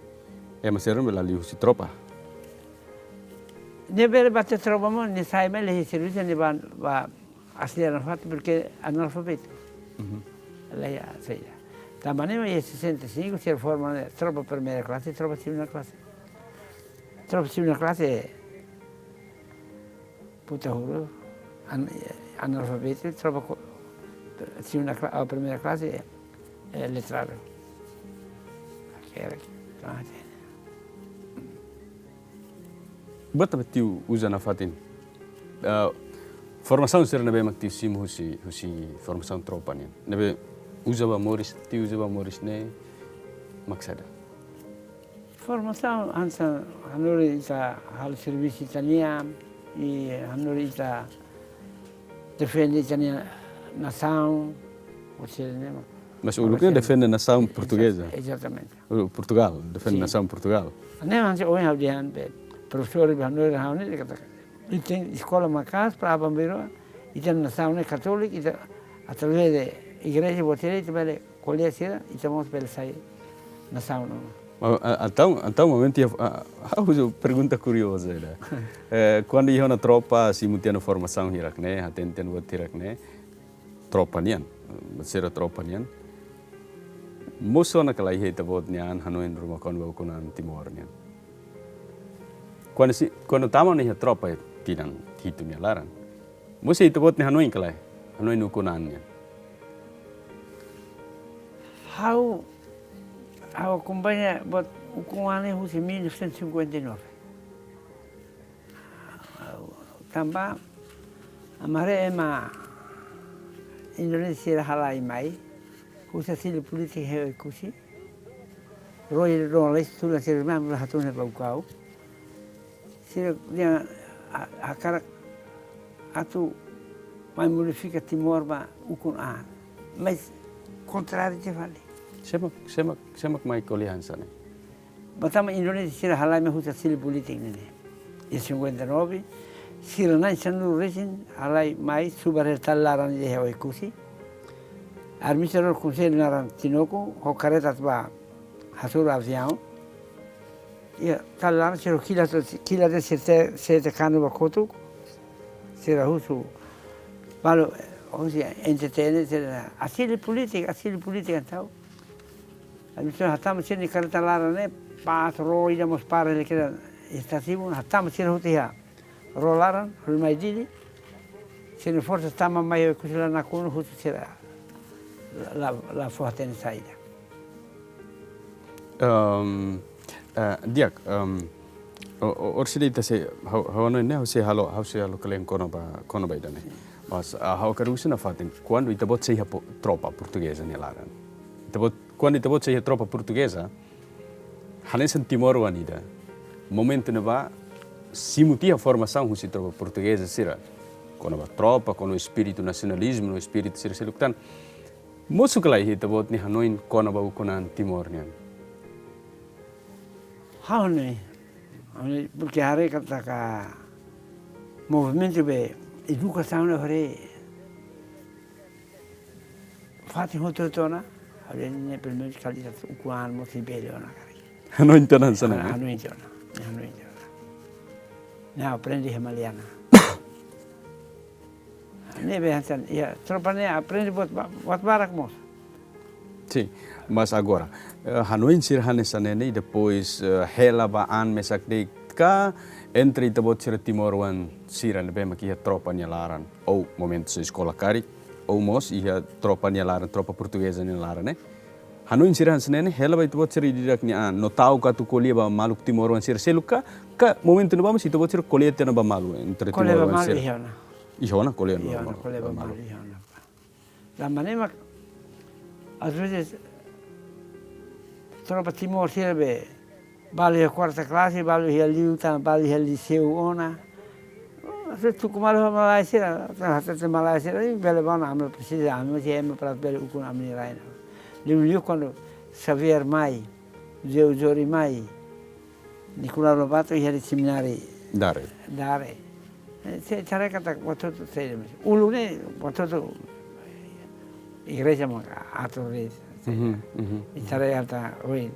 ema sira ne'ebé la liu husi tropa? Ne'ebé bá to'o tropa mós, nia sai mai la iha servisu, nia bá, bá auxiliar nafatin, porque analfabetu. Mhm. La iha saida. Tanba ne'e iha sessenta e cinco, sira forma tropa primeira klase, tropa segunda klase. Tropa segunda klase, puta huru, an-, analfabetu, tropa ko-, segunda kla-, ah, primeira klase, eh, letradu. Aquela que, ah, buat ne'ebé tiu uza nafatin? Ah, formasaun sira ne'ebé mak tiu simu husi, husi formasaun tropa nian, ne'ebé uza ba moris, tiu uza ba moris ne'e mak saida? Formasaun hanesan hanorin ita halo servisu ita-nian, i hanorin ita defende ita-nia nasaun, ou seja, ne'e. Mas uluk ne'e defende nasaun portugeza. Exatamente. Portugal, defende nasaun Portugal. Ne'e hanesan ohin ha'u dehan be, profesór be hanorin ha'u ne'e, dehan katak, ita eskola maka'as para aban-bainrua, ita nasaun ne'e katólika, ita através de igreja, buat sira, ita bele ko'alia sira, ita mós bele sai nasaun ona. Ah, ah, entaun, entaun momentu iha, ah, ah, ha'u husu pergunta kurioza ida. Eh, kuandu iha ona tropa, simu tiha ona formasaun hirak ne'e, hatene tiha ona buat hirak ne'e, tropa nian, sira tropa nian. Mosu ona ka lae iha ita-boot nia an hanoin ruma kona-ba ukun-an Timor nian? Kuandu si, kuandu tama ona iha tropa tinan hitu nia laran, Mós ita-boot nia hanoin ka lae? Hanoin ukun-an nian. Ha'u, ha'u akompaña buat ukun-an ne'e husi mil novecentos e cinquenta e nove. Tanba ami haree ema Indonézia sira halai mai, husi asilo polítika iha Oekusi. Roi rona lai tula sira mai la hatun ba ukun-an. Sira dehan a, hakarak atu mai modifika Timor ba ukun-an. Mas kontráriu tiha fali. Sé mak, sé mak, sé mak mai ko'alia hanesan ne'e? Ba tanba Indonézia sira halai mai husi asilo polítika ne'e. Iha cinquenta e nove, sira na'in sanulu-resin halai mai subar hela tali laran iha Oekusi. Administradór konsellu naran Tinoco, ho karreta atu ba hasoru aviaun. Iha tali laran sira kilat, kilat de'it sira, sira kanu ba kotuk. Sira husu balu, husi N T T ne'e, sira asilo polítika, asilo polítika entaun. Ami só hatama sira-nia karreta laran ne'e, pas roi ida mós para iha ne'ebá, estásiu, hatama sira hotu iha ró laran, ró mai Dili. Sira-nia forsa tama mai Oekusi la nakonu, husu sira la, la, la fó hatene saida. Ehm, eh, di'ak, ehm, o, o, orsida ita sei, ha'u, ha'u hanoin ne'e, ha'u sei halo, ha'u sei halo kle'an kona-ba, kona-ba ida-ne'e. Mas, ah, ha'u hakarak husu nafatin, kuandu ita-boot sei iha po-, tropa portugeza nia laran. Ita-boot, kuandu ita-boot sei iha tropa portugeza, hanesan timoroan ida. Momentu ne'ebá, simu tiha formasaun husi tropa portugeza sira. Kona-ba tropa, kona-ba espíritu nasionalizmu, no espíritu sira seluk tan. Mosu ka lae iha ita-boot nia hanoin kona-ba ukun-an Timor nian? Ha'u hanoin, ha'u hanoin, porque haree katak movimentu be edukasaun ne'e haree fatin hotu-hotu ona, haree ne'e pelo menos kali ita ukun-an mós sei bele ona karik. Hanoin tiha ona hanesan ne'e? Hanoin tiha ona, hanoin tiha ona. Ne'e aprende iha Maliana. Ne'ebé hanesan, iha tropa ne'e aprende buat ba-, buat barak mós. Sin, mas agora, eh, hanoin sira hanesan ne'e, depois, eh, hela ba an mesak de'it ka, entre ita-boot sira timoroan sira ne'ebé mak iha tropa nia laran, ou momentu sei eskola karik, ou mós iha tropa nia laran, tropa portugeza nia laran, ne'e. Hanoin sira hanesan ne'e, hela ba ita-boot sira ida-idak nia an, no ta'uk atu ko'alia ba maluk timoroan sira seluk ka, ka momentu ne'ebá mós ita-boot sira ko'alia tiha ona ba malu, entre timoroan sira. Ko'alia ba malu iha ona. Iha ona ko'alia ba malu. Iha ona ko'alia ba malu, iha ona. Tanba ne'e mak, às vezes, tropa Timor sira be, balu iha kuarta klase, balu iha liután, balu iha liseu ona. Às vezes tuku malu ho malae sira, hatete malae sira, i bele bá ona, ami presiza, ami mós ema para bele ukun ami-nia rai ona. Liuliu kuandu Xavier mai, José Eusório mai, Nicolau Lobato iha semináriu Dare. Dare. Eh, sei haree katak buat hotu sei de'it. Uluk ne'e buat hotu igreja mak atur de'it. Mhm, mhm. Ita haree ita, oi.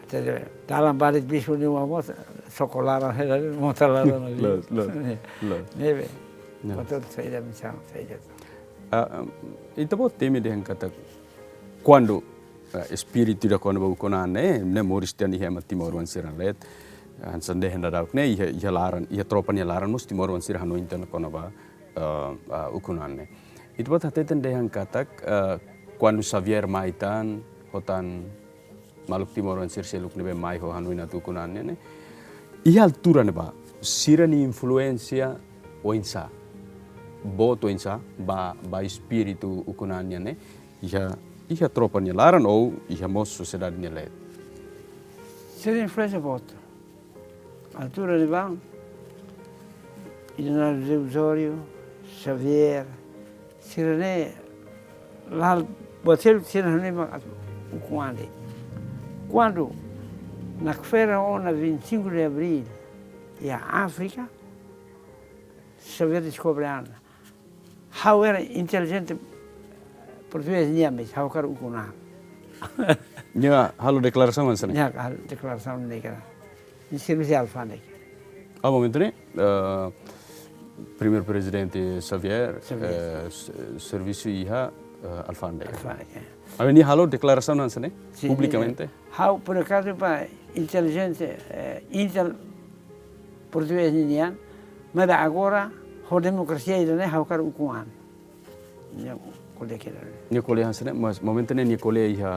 Ita haree dalan barit bispu nia mós sokolaran hela, mota laran. Loos, loos, loos. Ne'ebé. Ya. Buat hotu sei de'it, misaun sei de'it. Ah, em, ita-boot temi dehan katak kuandu, eh, espíritu ida kona-ba ukun-an ne'e, ne'e moris tiha ona iha ema timoroan sira-nia leet. Hanesan dehan daudauk ne'e, iha, iha laran, iha tropa nia laran mós timoroan sira hanoin tiha ona kona-ba, eh, eh, ukun-an ne'e. Ita-boot hateten dehan katak, eh, kuandu Xavier mai tan, ho tan maluk timoroan sira seluk ne'ebé mai ho hanoin atu ukun-an nian ne'e. Iha altura ne'ebá, sira-nia influénsia oinsá? Boot oinsá ba, ba espíritu ukun-an nian ne'e? Iha, iha tropa nia laran ou iha mós sosiedade nia leet? Sira-nia influénsia boot. Altura ne'ebá, Leonardo José Eusório, Xavier, sira-ne'e, la, buat seluk sira hanoin mak atu ukun-an de'it. Kuandu nakfera ona vinte e cinco de abril iha Áfrika, Xavier deskobre an. Ha'u era intelijente portugés nian, mas ha'u hakarak ukun-an. Nia halo deklarasaun hanesan ne'e? Nia halo deklarasaun ne'e kala. Nia servisu iha alfándega. Ah, momentu ne'e, eh, primeiru prezidente Xavier, Xavier. Eh, s-, servisu iha, eh, alfándega. Alfándega, ya. Maibé nia halo deklarasaun hanesan ne'e? Sin, publikamente? Ha'u, por acaso, ba intelijente, eh, intel portugés nian, maibé agora, ho demokrasia ida-ne'e ha'u hakarak ukun an. Nia ko'alia kira. Nia ko'alia hanesan ne'e, mas momentu ne'e nia ko'alia iha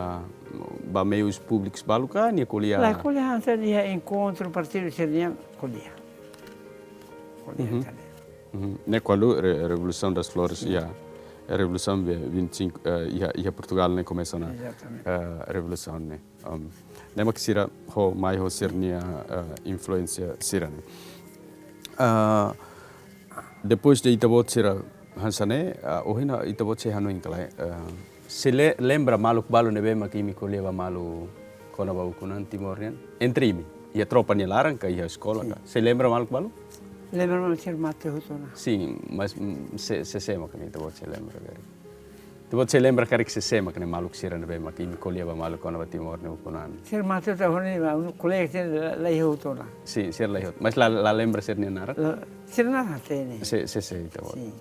ba meius públikus balu ka, nia ko'alia? Lae, ko'alia hanesan iha enkontru partidu sira-nian ko'alia. Ko'alia Mhm. hanesan ne'e. Mhm. Ne'e kuandu re-, Revolução das Flores, Sin. iha, Revolusaun be vinte e cinco, eh, iha, iha Portugál ne'e komesa ona, Ezatamente. eh, revolusaun ne'e. Um, ne'e mak sira ho, mai ho sira-nia, eh, influénsia sira-ne'e. Ah, depois de ita-boot sira hanesan ne'e, ah, ohin ita-boot sei hanoin ka lae, eh, sei le-, lembra maluk balu ne'ebé mak imi ko'alia ba malu kona-ba ukun an Timor nian? Entre imi, iha tropa nia laran ka, iha eskola Sin. ka? Sei lembra maluk balu? Lembra malu sira mate hotu ona. Sin, mas, mm, sé, sé, sé mak imi ita-boot sei lembra karik? Ita-boot sei lembra karik sé, sé mak ne'e maluk sira ne'ebé mak imi ko'alia ba malu kona-ba Timor nia ukun an? Sira mate hotu ona, unu kolega sira la, la iha hotu ona. Sin, sira la iha hotu. Mas la, la lembra sira-nia naran? La, sira naran hatene. Sé, sé, sé, ita-boot. Sin.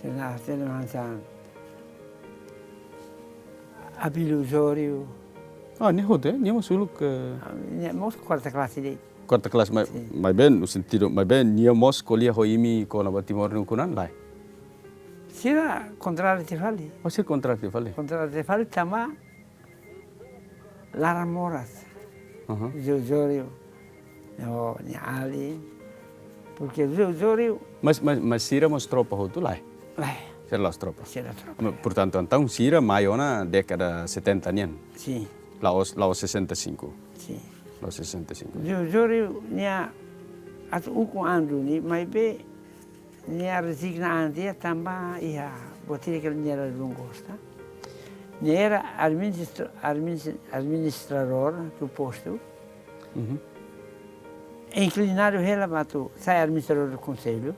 Sira naran hatene hanesan Abílio Osório. Ah, nia hotu, eh? Nia mós uluk, eh, Ah, nia mós kuarta klase de'it. Kuarta klase, mai, Sin. maibé, no sentidu, maibé, nia mós ko'alia ho imi kona-ba Timor nia ukun an, lae? Sira kontráriu tiha fali. Oh, sira kontráriu tiha fali? Kontráriu tiha fali, tanba laran moras. Aha. José Osório, oh, nia alin. Porque José Osório Mas, mas, mas sira mós tropa hotu, lae? Lae. Sira la'ós tropa. Sira tropa. Ma-, portantu, entaun sira mai ona dékada setenta nian? Sin. La'ós, la'ós sessenta e cinco? Sin. La'ós sessenta e cinco. José Osório nia atu ukun an duni, maibé nia rezigna an tiha tanba iha buat ida ke nia la gosta. Nia era administra-, administ-, administradór do postu. Mhm. Inklinadu hela ba atu sai administradór do konsellu.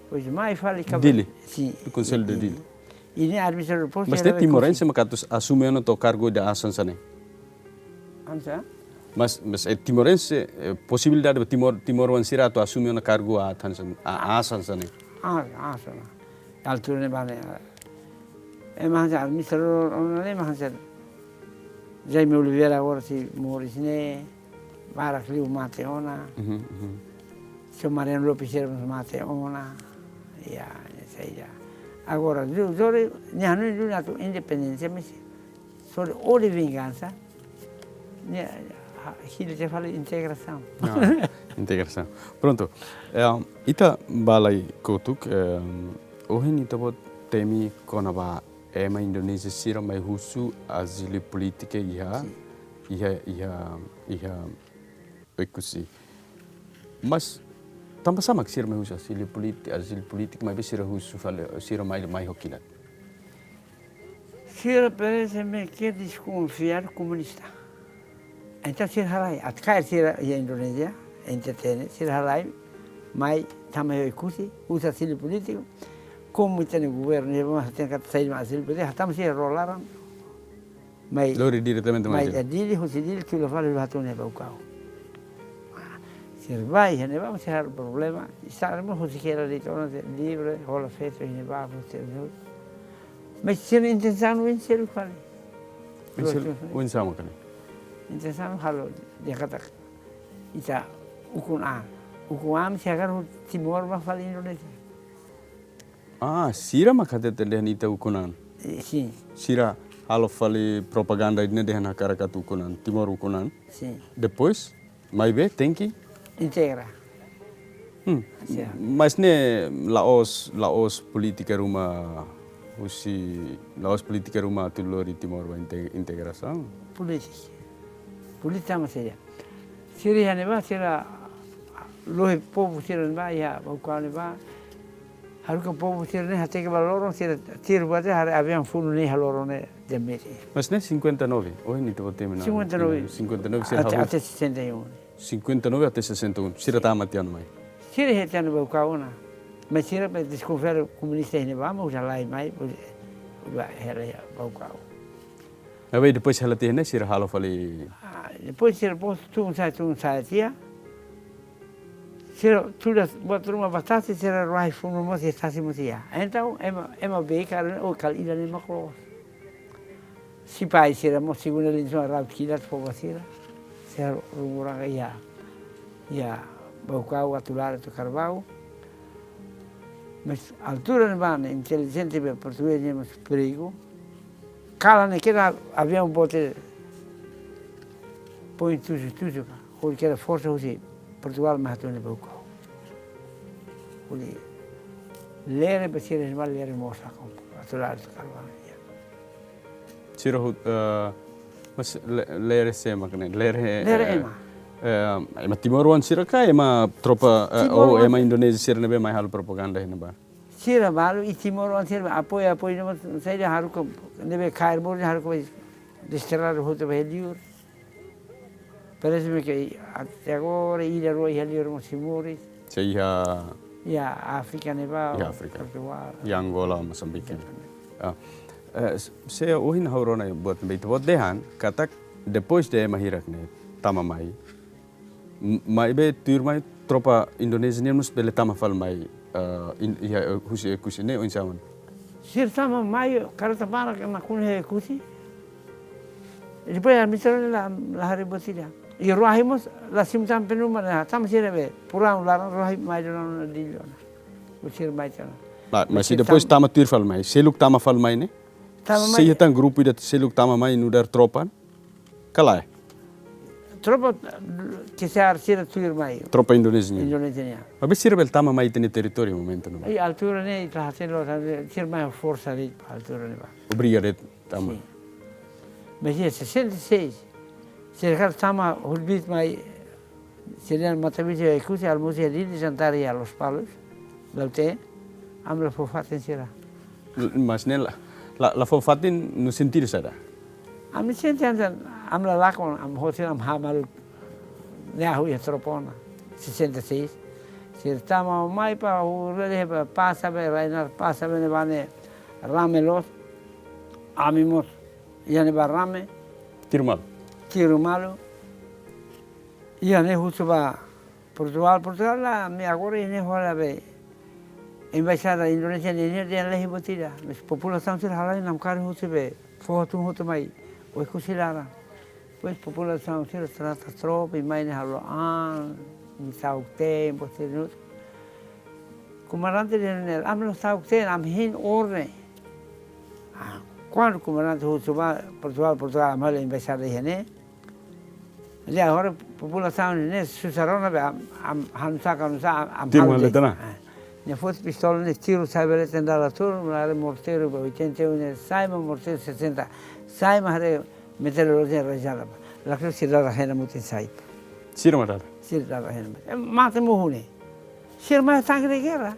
Depois mai fali kaba-, Dili? Sin, Do konsellu de Dili. Dili. I nia administradór do postu Mas hela ne'e ba timorense konsellu. mak atu asume ona to'o kargu ida aas hanesan ne'e? Hanesan? Mas, mas é timorense, é posibilidade ba Timor, timoroan sira atu asume ona kargu aat hanesan, a, aas hanesan ne'e? Ah, ah, sana. Altura ne'ebá ne'e, eh, ema hanesan administradór ona ne'e ema hanesan Jaime Oliveira agora sei moris ne'e, barak liu mate ona. Mhm, mhm. Señór Mariano Lopes sira mós mate ona. Ya, ya, sei ya. Agora, José Osório, nia hanoin duni atu independénsia, mas só de ódiu e vingansa, nia, ha, hili ita fala integrasaun. Ah, integrasaun. Prontu. Eh, ita bá lai kotuk, eh, ohin ita-boot temi kona-ba ema Indonézia sira mai husu azilu polítika iha, Sin. iha, iha, iha Oekusi. Mas, tanba sá mak sira mai husu azilu políti-, azilu polítika, maibé sira husu fali, sira mai, mai ho kilat? Sira parese-me ke deskonfia komunista. Entaun sira halai, atu kaer sira iha Indonézia, entertain, sira halai, mai tama iha Oekusi, husu azilu polítiku, komu ita-nia governu, ne'e mak hatene katak saida mak azilu polítiku, hatama sira rua laran, mai, Lori diretamente mai mai Dili. Dili, husi Dili, tula fali, hatun iha Baucau. Ah, sira bá iha ne'ebá, sira halo problema, sira mós husi kera de'it ona, livre, hola festu iha ne'ebá, husi Dili. Mas sira intensaun oinsá fali. Oinsá, Loos, oinsá mak ne'e? Intensaun halo, dehan katak ita ukun an. Ukun an, sira hakarak Timor bá fali Indonézia. Ah, sira mak hateten dehan ita ukun an? Eh, sin. Sira halo fali propaganda ida-ne'e dehan hakarak atu ukun an, Timor ukun an. Sin. Depois, maibé tenke? Integra. Hmm. Sin. Mas ne'e la'ós, la'ós polítika ruma husi, la'ós polítika ruma atu lori Timor ba inte-, integrasaun? Polítika. Polítika mak saida? Sira iha ne'ebá, sira lohi povu sira ne'ebá, iha Baucau ne'ebá. Haruka povu sira-ne'e hateke ba loron, sira tiru ba tiha, haree aviaun funu ne'e iha loron ne'e, demiti. Mas ne'e cinquenta e nove, ohin ita-boot temi ona. Cinquenta e nove. Cinquenta e nove sira Até, hahú. Até sessenta e um. Cinquenta e nove até sessenta e um, sira Sin. tama tiha ona mai. Sira iha tiha ona Baucau ona. Mas sira be deskonfia komunista iha ne'ebá, mas uza lai mai, uza, uza hela iha Baucau. Maibé depois hela tiha ne'e sira halo fali. Ah, depois sira pos tun sa'e, tun sa'e tiha. Sira tuda buat ruma ba tasi, sira ruai funu mós iha tasi mós iha. Entaun, ema, ema bee karik, oh, kala ida ne'e mak loos. Sipai sira mós segunda linha sira rau kilat fó ba sira. Sira rungurang iha, iha Baucau atu la'o to'o Carbau. Mas altura ne'ebá ne'e intelijente be portugés ne'e mós perigu. Kalan ne'e kera aviaun boot Boeing tujuh tujuh ka. Hodi kera forsa husi Portugal mai hato'o ne'ebá. Hodi lere be sira ne'ebá lere mós la kompo. Atu la atu karban. Sira hut, eh, mas le-, lere sé mak ne'e, lere, Lere eh, ema. Eh, ema timoroan sira ka, ema tropa, eh, Timor oh, wan. Ema Indonézia sira ne'ebé mai halo propaganda iha ne'ebá. Sira balu i timoroan sira apoiu, apoiu ne'e mós saida haruka ne'ebé kaer bor haruka desterradu hotu ba iha liur. Parese-me ke até agora ida rua iha liur mós sei moris. Sei iha Iha Áfrika ne'ebá, Iha Áfrika. Portugal. Iha Angola, Mosambike. Exatamente. Ah. Eh, s-, se ohin ha'u rona buat ne'ebé ita-boot dehan, katak depois de ema hirak ne'e tama mai, m-, maibé tuirmai tropa Indonézia nian mós bele tama fali mai, eh, in-, iha, eh, husi Oekusi ne'e oinsá mak ne'e? Sira tama mai, kareta barak nakonu iha Oekusi. Depois administrasaun la, la haree buat ida. I ruahi mós la simu tan penu mana, tama sira be, purang laran ruahi mai dona na dilona. Usir mai tan. Ma-, mas Usir depois tam- tama tuir fali mai, seluk tama fali mai ne'e? Tama mai. Sei iha tan grupu ida seluk tama mai nu'udar tropa? Ka lae? Tropa ke sira sira tuir mai. Tropa Indonézia nian. Indonézia nian. Maibé sira bele tama mai ita-nia territóriu momentu ne'ebá. I altura ne'e, ita hatene loos, sira mai forsa de'it, altura ne'ebá. Obriga de'it tama. Sin. Mas iha sessenta e seis, sira karik tama hodi biit mai, sira mata biit iha Oekusi, almosu iha Dili, jantar iha Lospalos, lalu te, ami la fó fatin sira. L-, mas ne'e la, la, la fó fatin no sentidu saida? Ami sente hanesan, ami la lakon, ami hotu sira, ami hamaluk, ne'e ha'u iha tropa ona, sessenta e seis. Sira tama mai ba, ha'u rele ba, pasa be, Rainar pasa be, ne'ebá ne'e rame loos, ami mós iha ne'ebá rame. Tiru malu. Tiru malu. Iha ne'e husu ba Portugal, Portugal la, ami agora iha ne'e hola be. Embaixada Indonézia ne'e, ne'e dehan laiha buat ida. Mas populasaun sira halai namkari husu be. Foho tun hotu mai Oekusi laran. Depois populasaun sira trata tropa, i mai ne'e halo an, i tau tempu, sira no. Komandante dehan ne'e, ami la tau ten, ami hein orden. Ah, kuandu komandante husu ba Portugal, Portugal, ami halo embaixada iha ne'e. Lia agora populasaun ne'e susar ona be am, am, hanu saka, hanu sa, am, am Tiru hanu malu de. Tana. Ah. Ne'e foti pistola ne'e tiru sai bele tenda la tur, mala morteiru be oitenta e um ne'e sai, ma morteiru sessenta. Sai, ma haree meteorolojia rajada ba. Lakleur sira dada hena mutin sai. Sira mak dada? Sira dada hena mutin. Eh, mate muhu ne'e. Sira mai tanque de guerra.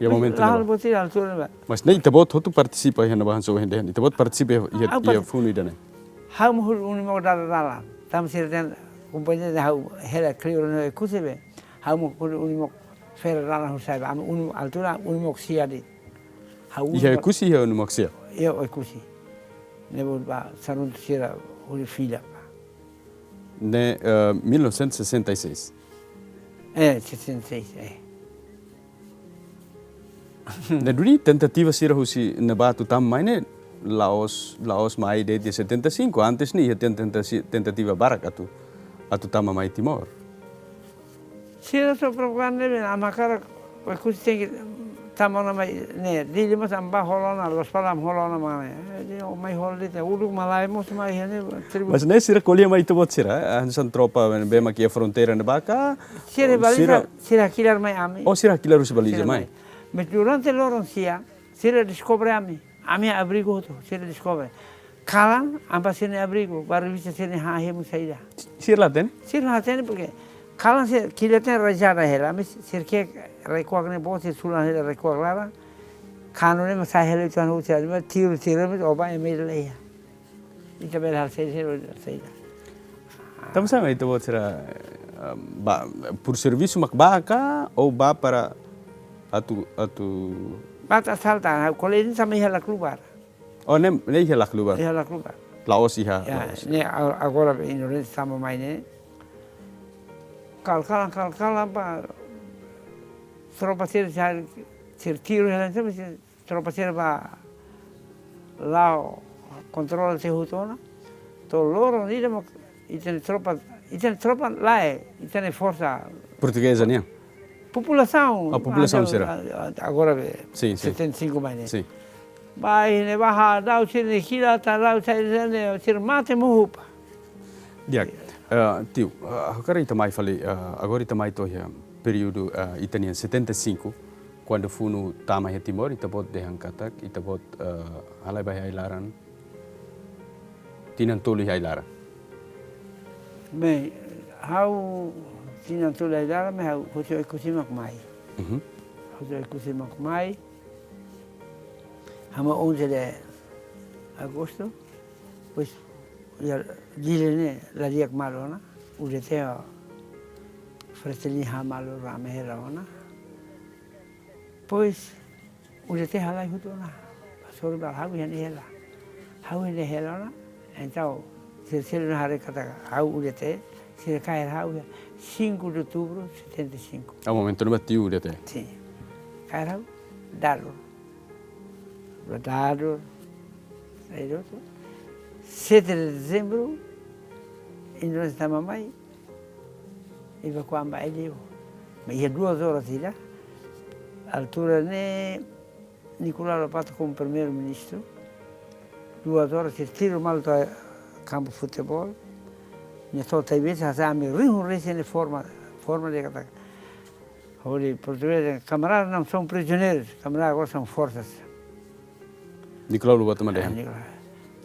Iha momentu ne'ebá. Lahan boti altura ne'ebá. Mas ne'e ita-boot hotu partisipa iha ne'ebá hanesan ohin dehan. Ita-boot partisipa iha, iha, Ah, iha parti- funu ida-ne'e. Ha'u mak hodi uni mok dada dalan. Tanba sira dehan kompañia dehan ha'u hela kleur ne'e Oekusi be. Ha'u mak hodi uni mok fera dalan hodi sai be. Ami uni altura uni mok sia de'it. Ha'u uni Iha mok Oekusi, iha uni mok sia? Iha Oekusi. Ne'ebé ba saruntu sira hodi fila. Ne'e, eh, mil novecentos e sessenta e seis. Eh, sessenta e seis, eh. Ne'e duni tentativa sira husi ne'ebá atu tama mai ne'e la'ós, la'ós mai desde setenta e cinco, antes ne'e iha ten-, tenta-, tentativa barak atu, atu tama mai Timor. Sira só propaganda be, ami hakarak Oekusi tenke tama ona mai ne'e, Dili mós ami bá hola ona, Lospalos ami hola ona mai ne'e. Eh, de, o mai hola de'it, uluk malae mós mai iha ne'e, tribu. Mas ne'e sira ko'alia mai ita-boot sira, eh, hanesan tropa be, be mak iha fronteira ne'ebá ka, Sira baliza, sira sira hakilar mai ami. Oh, sira hakilar husi baliza Sira mai. mai. Mas durante loron sia, sira deskobre ami. Ami abrigu hotu, sira deskobre. Kalan, ami bá sira-nia abrigu, bá revista sira-nia hahemu saida. Sira la hatene? Sira la hatene, porque kalan sira, kila ten rajada hela, ami sira ke rekuak ne'e boot, sira sulan hela rekuak laran. Kanu ne'e mak sai hela itu anu sira, tiru, tiru, mas oba ema ida la iha. Ita bele halo saida, saida, saida. Tanba sá mak ita-boot sira, eh, bá, por servisu mak bá ka, ou bá para atu, atu Bá atu asalta, kolega ne'e tama iha Laclubar. Oh, ne'e, ne'e iha Laclubar? Iha Laclubar. La'ós iha, Ya, la'ós. ne'e a-, agora be Indonézia tama mai ne'e. Kal-, kalan, kal-, kalan ba tropa sira, sira, sira tiru hela, sira, sira tropa sira bá la'o kontrola tiha hotu ona. To'o loron ida mak ita-nia tropa, ita-nia tropa lae, ita-nia forsa. Portugeza nian? Populasaun. Ah, populasaun sira. Agora be. Sin, sin. Setenta e cinco mai ne'e. Sin. Ba iha ne'ebá daudaun sira-ne'e kila, daudaun sira-ne'e, sira mate mós hupa. Di'ak, eh, tiu, eh, agora ita mai fali, eh, agora ita mai to'o iha períodu, eh, ita-nian setenta e cinco, kuandu funu tama iha Timor, ita-boot dehan katak, ita-boot, eh, halai ba iha ai-laran, tinan tolu iha ai-laran. Bem, ha'u tinan tolu iha ai-laran, mas ha'u hosi Oekusi mak mai. Mhm. Hosi Oekusi mak mai. Hama onze de agosto, pois, iha Dili ne'e, la di'ak malu ona, U D T, Fretilin hamalu rame hela ona. Pois, U D T halai hotu ona, pastor ba ha'u iha ne'e hela. Ha'u iha ne'e hela ona, entaun, sira selu na haree katak ha'u U D T, sira kaer ha'u iha cinco de outubro setenta e cinco. Ah, momentu ne'ebá tiu U D T. Sin. Kaer ha'u, Dador. Ba Dador, sai do outro. Sete de dezembro, Indonézia tama mai, evakua ba Aileu. Mas iha duas horas ida, altura ne'e Nicolau Lobato komu primeiru-ministru, duas horas sira tiru malu to'o kampu futeból, nia to'o Taibesi, hasai ami rihun resin ne'e forma, forma dehan katak, hodi portugés, camarada não são prisioneiros, camarada agora são forças. Nicolau Lobato mak dehan. Ah, Nicolau.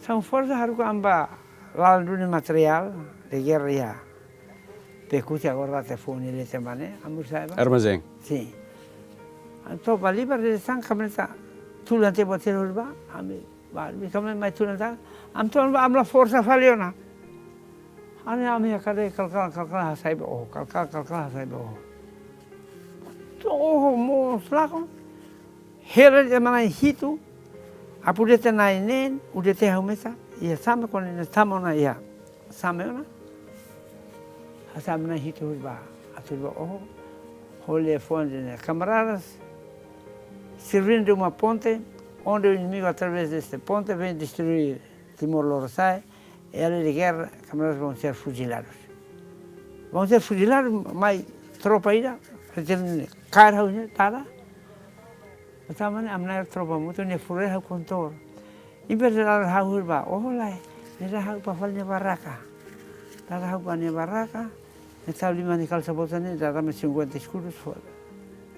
São forças, haruka ami ba laran duni materiál de guerra iha Oekusi, agora ita fó ne'e leten ba ne'e, ami sai ba. Armazém. Sin. Entaun ba libar de sang kamisa, tulun tiha buat sira hodi ba, ami ba, ami kamisa mai tulun tiha, entaun ba ami la forsa fali ona. Ami, ami hakade kalkala, kalkala hasai ba oho, kalkala, kalkala hasai ba oho. To'o oho mós lakon, hela de'it ema na'in hitu, apá U D T na'in neen, U D T ha'u mesak, iha Same kuandu ne'e tama ona iha Same ona. Hasai ami na'in hitu hodi ba, atu ba oho, hodi fó-an dehan, camaradas, servindo uma ponte, onde o inimigo através deste ponte vem destruir Timor Lorosa'e, e área de guerra, camaradas vão ser fuzilados. Vão ser fuzilados, mai tropa ida, retirada, kaer ha'u ne'e, tada. Entaun ami na'in tropa mutu ne'e fura ha'u kontor. Em vez de dar ha'u hodi ba, oh, lae, ne'e dada ha'u ba fali nia barraka. Dada ha'u ba nia barraka, ne'e tau lima ne'e kalsa bota ne'e, dada mai cinquenta escudos fó,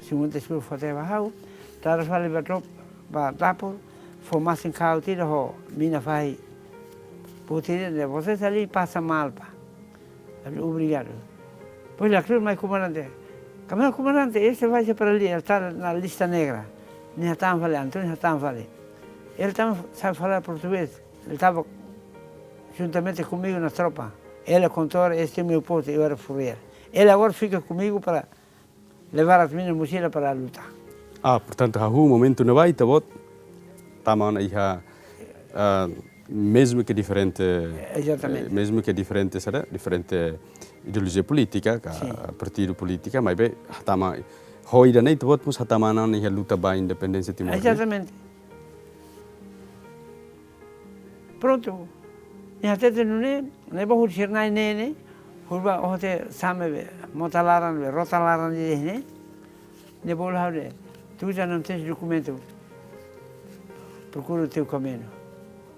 cinquenta escudos fó tiha ba ha'u, dada fali ba drop, ba dapur, fó masin kau tiha ho mina fahi. Putih dia, você está ali, passa mal, pá. Falei, obrigado. Pois la kleur mai komandante. Kamisa komandante, este vai ser para ali, ele está na lista negra. Nia hatán fali, António hatán fali. Ele também sabe falar português. Ele estava juntamente comigo na tropa. Ele contou, este é meu posto, eu era furriel. Ele agora fica comigo para levar as minhas mochilas para a luta. Ah, portantu, hahú momentu ne'ebá ita-boot tama ona iha, ah, mezmu ke diferente, Exatamente. Eh, mezmu ke diferente, saida, diferente ideolojia polítika, ka Sin. Partidu polítika, maibé hatama, ho ida-ne'e ita-boot mós hatama ona iha luta ba independénsia Timor, ne'e? Exatamente. Prontu. Nia hatete nune'e, ne'e ba hodi sira na'in neen ne'e, hodi ba oho tiha Same be, mota laran be, rota laran de'it ne'e. Ne'e bolu ha'u dehan, tu já não tens documento, procura o teu caminho.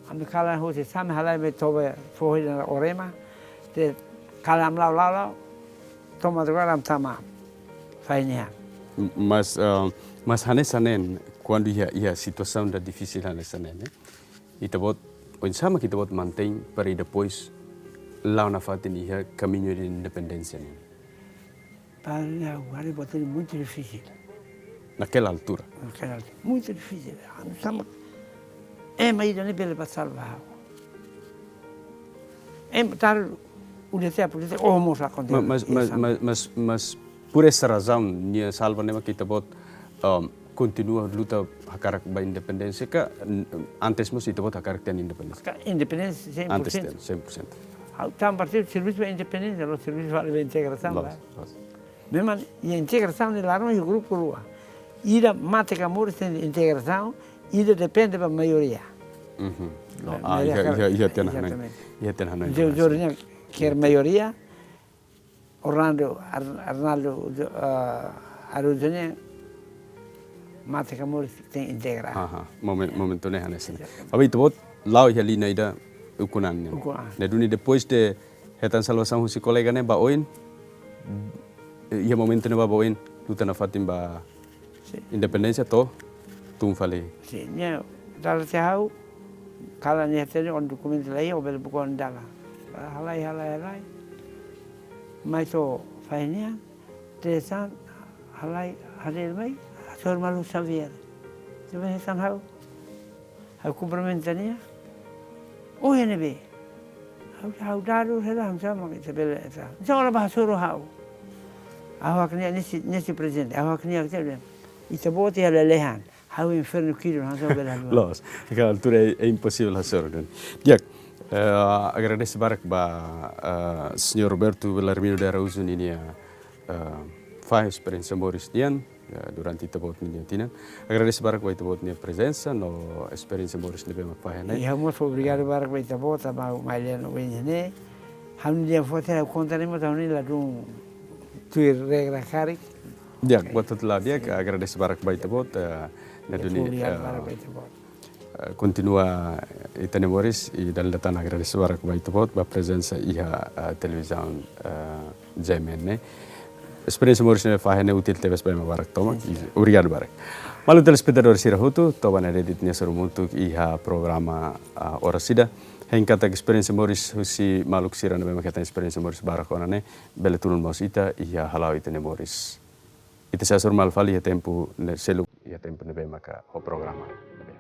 Ami kalan hosi Same halai mai toba foho ida Orema, te kalan ami la'o, la'o, la'o, to'o madrugada ami tama fahi ne'e. Mas, ah, mas hanesan ne'e, kuandu iha, iha situasaun ida difisil hanesan ne'e, ne'e? Ita-boot, oinsá mak ita-boot mantein para depois la'o nafatin iha kamiñu de independénsia ne'e? Para mim, agora botar muito difícil. Naquela altura? Naquela altura. Muito difícil. Ah, não sabe. Ema ida ne'e bele ba salva. Ema tar U D T, U D T, oh, mós la kontente. Ma-, mas, mas, Esa. mas, mas, mas, por essa razão, nia salva ne'e mak ita-boot, um, kontinua luta hakarak ba independénsia ka, n-, antes mós ita-boot hakarak tiha independénsia? Ka independénsia cem por cento. Antes tiha, cem por cento. Ha'u tama partidu servisu ba independénsia, la'ós servisu ba integrasaun, Loos, ba. loos. Memang, iha integrasaun ne'e laran iha grupu rua. Ida mate ka moris iha integrasaun, ida depende ba maioria. Mhm. Ma-, Ah, maioria iha, ka-, iha, iha tiha ona hanoin. Exatamente. Iha tiha ona hanoin. José, José Lourenço quer maioria, Orlando, Ar-, Arnaldo, ah, Araújo ne'e mate ka moris tenke integra. Aha, momen-, momentu ne'e hanesan ne'e. Maibé ita-boot la'o iha liña ida ukun an nian. Ukun an. Ne'e duni depois de hetan salvasaun husi kolega ne'e ba oin, eh, iha momentu ne'ebá ba oin, luta nafatin ba Sin. Independénsia to'o tun fali. Sin, nia dala tiha ha'u, kalan nia hatene ó-nia dokumentu laiha, ó bele buka ó-nia dalan. Halai, halai, halai. Mai to'o fahe nian, tesan, halai, halai mai, hasoru malu Xavier. Nia bá hetan ha'u. Ha'u kumprimenta nia. Ohin ne'ebé. Ha'u, ha'u dadu hela hanesan mak ita bele ita. Hanesan ó la bá hasoru ha'u. Ha'u hakne'ak nia sei, nia sei prezidente. Ha'u hakne'ak ita bele. Ita-boot iha lalehan. Ha'u infernu ki'ik hanesan bele halo. Loos. Iha altura é, é imposivel hasoru de'it. Di'ak, eh, agradese barak ba, eh, señór Roberto Belarmino de Araújo ninia, eh, fahe esperiénsia moris nian, eh, durante ita-boot ninia tinan. Agradese barak ba ita-boot nia prezensa no esperiénsia moris ne'ebé mak fahe ne'e. Iha mós obrigadu barak ba ita-boot, ba Maileno Win ne'e. Ha'u-nia fó te ha'u konta ne'e mós ha'u-nia ladún tuir regra karik. Di'ak, buat hotu la'o di'ak, agradese barak ba ita-boot, eh, ne'e duni, obrigadu eh, barak ba ita-boot. Eh, kontinua ita-nia moris, i dala ida tan agradese barak ba ita-boot, ba prezensa iha, eh, televizaun, eh, J M N ne'e. Esperiénsia moris ne'ebé fahe ne'e útil tebes ba ema barak tomak. Sin, sin. I obrigadu barak. Maluk telespetadór sira hotu, to'o ba ne'e de'it ita-nia hasoru hamutuk iha programa, ah, oras ida. Hein katak esperiénsia moris husi maluk sira ne'ebé mak hetan esperiénsia moris barak ona ne'e, bele tulun mós ita iha hala'o ita-nia moris. Ita sei hasoru malu fali iha tempu ne'e seluk, iha tempu ne'ebé maka ho programa ne'ebé.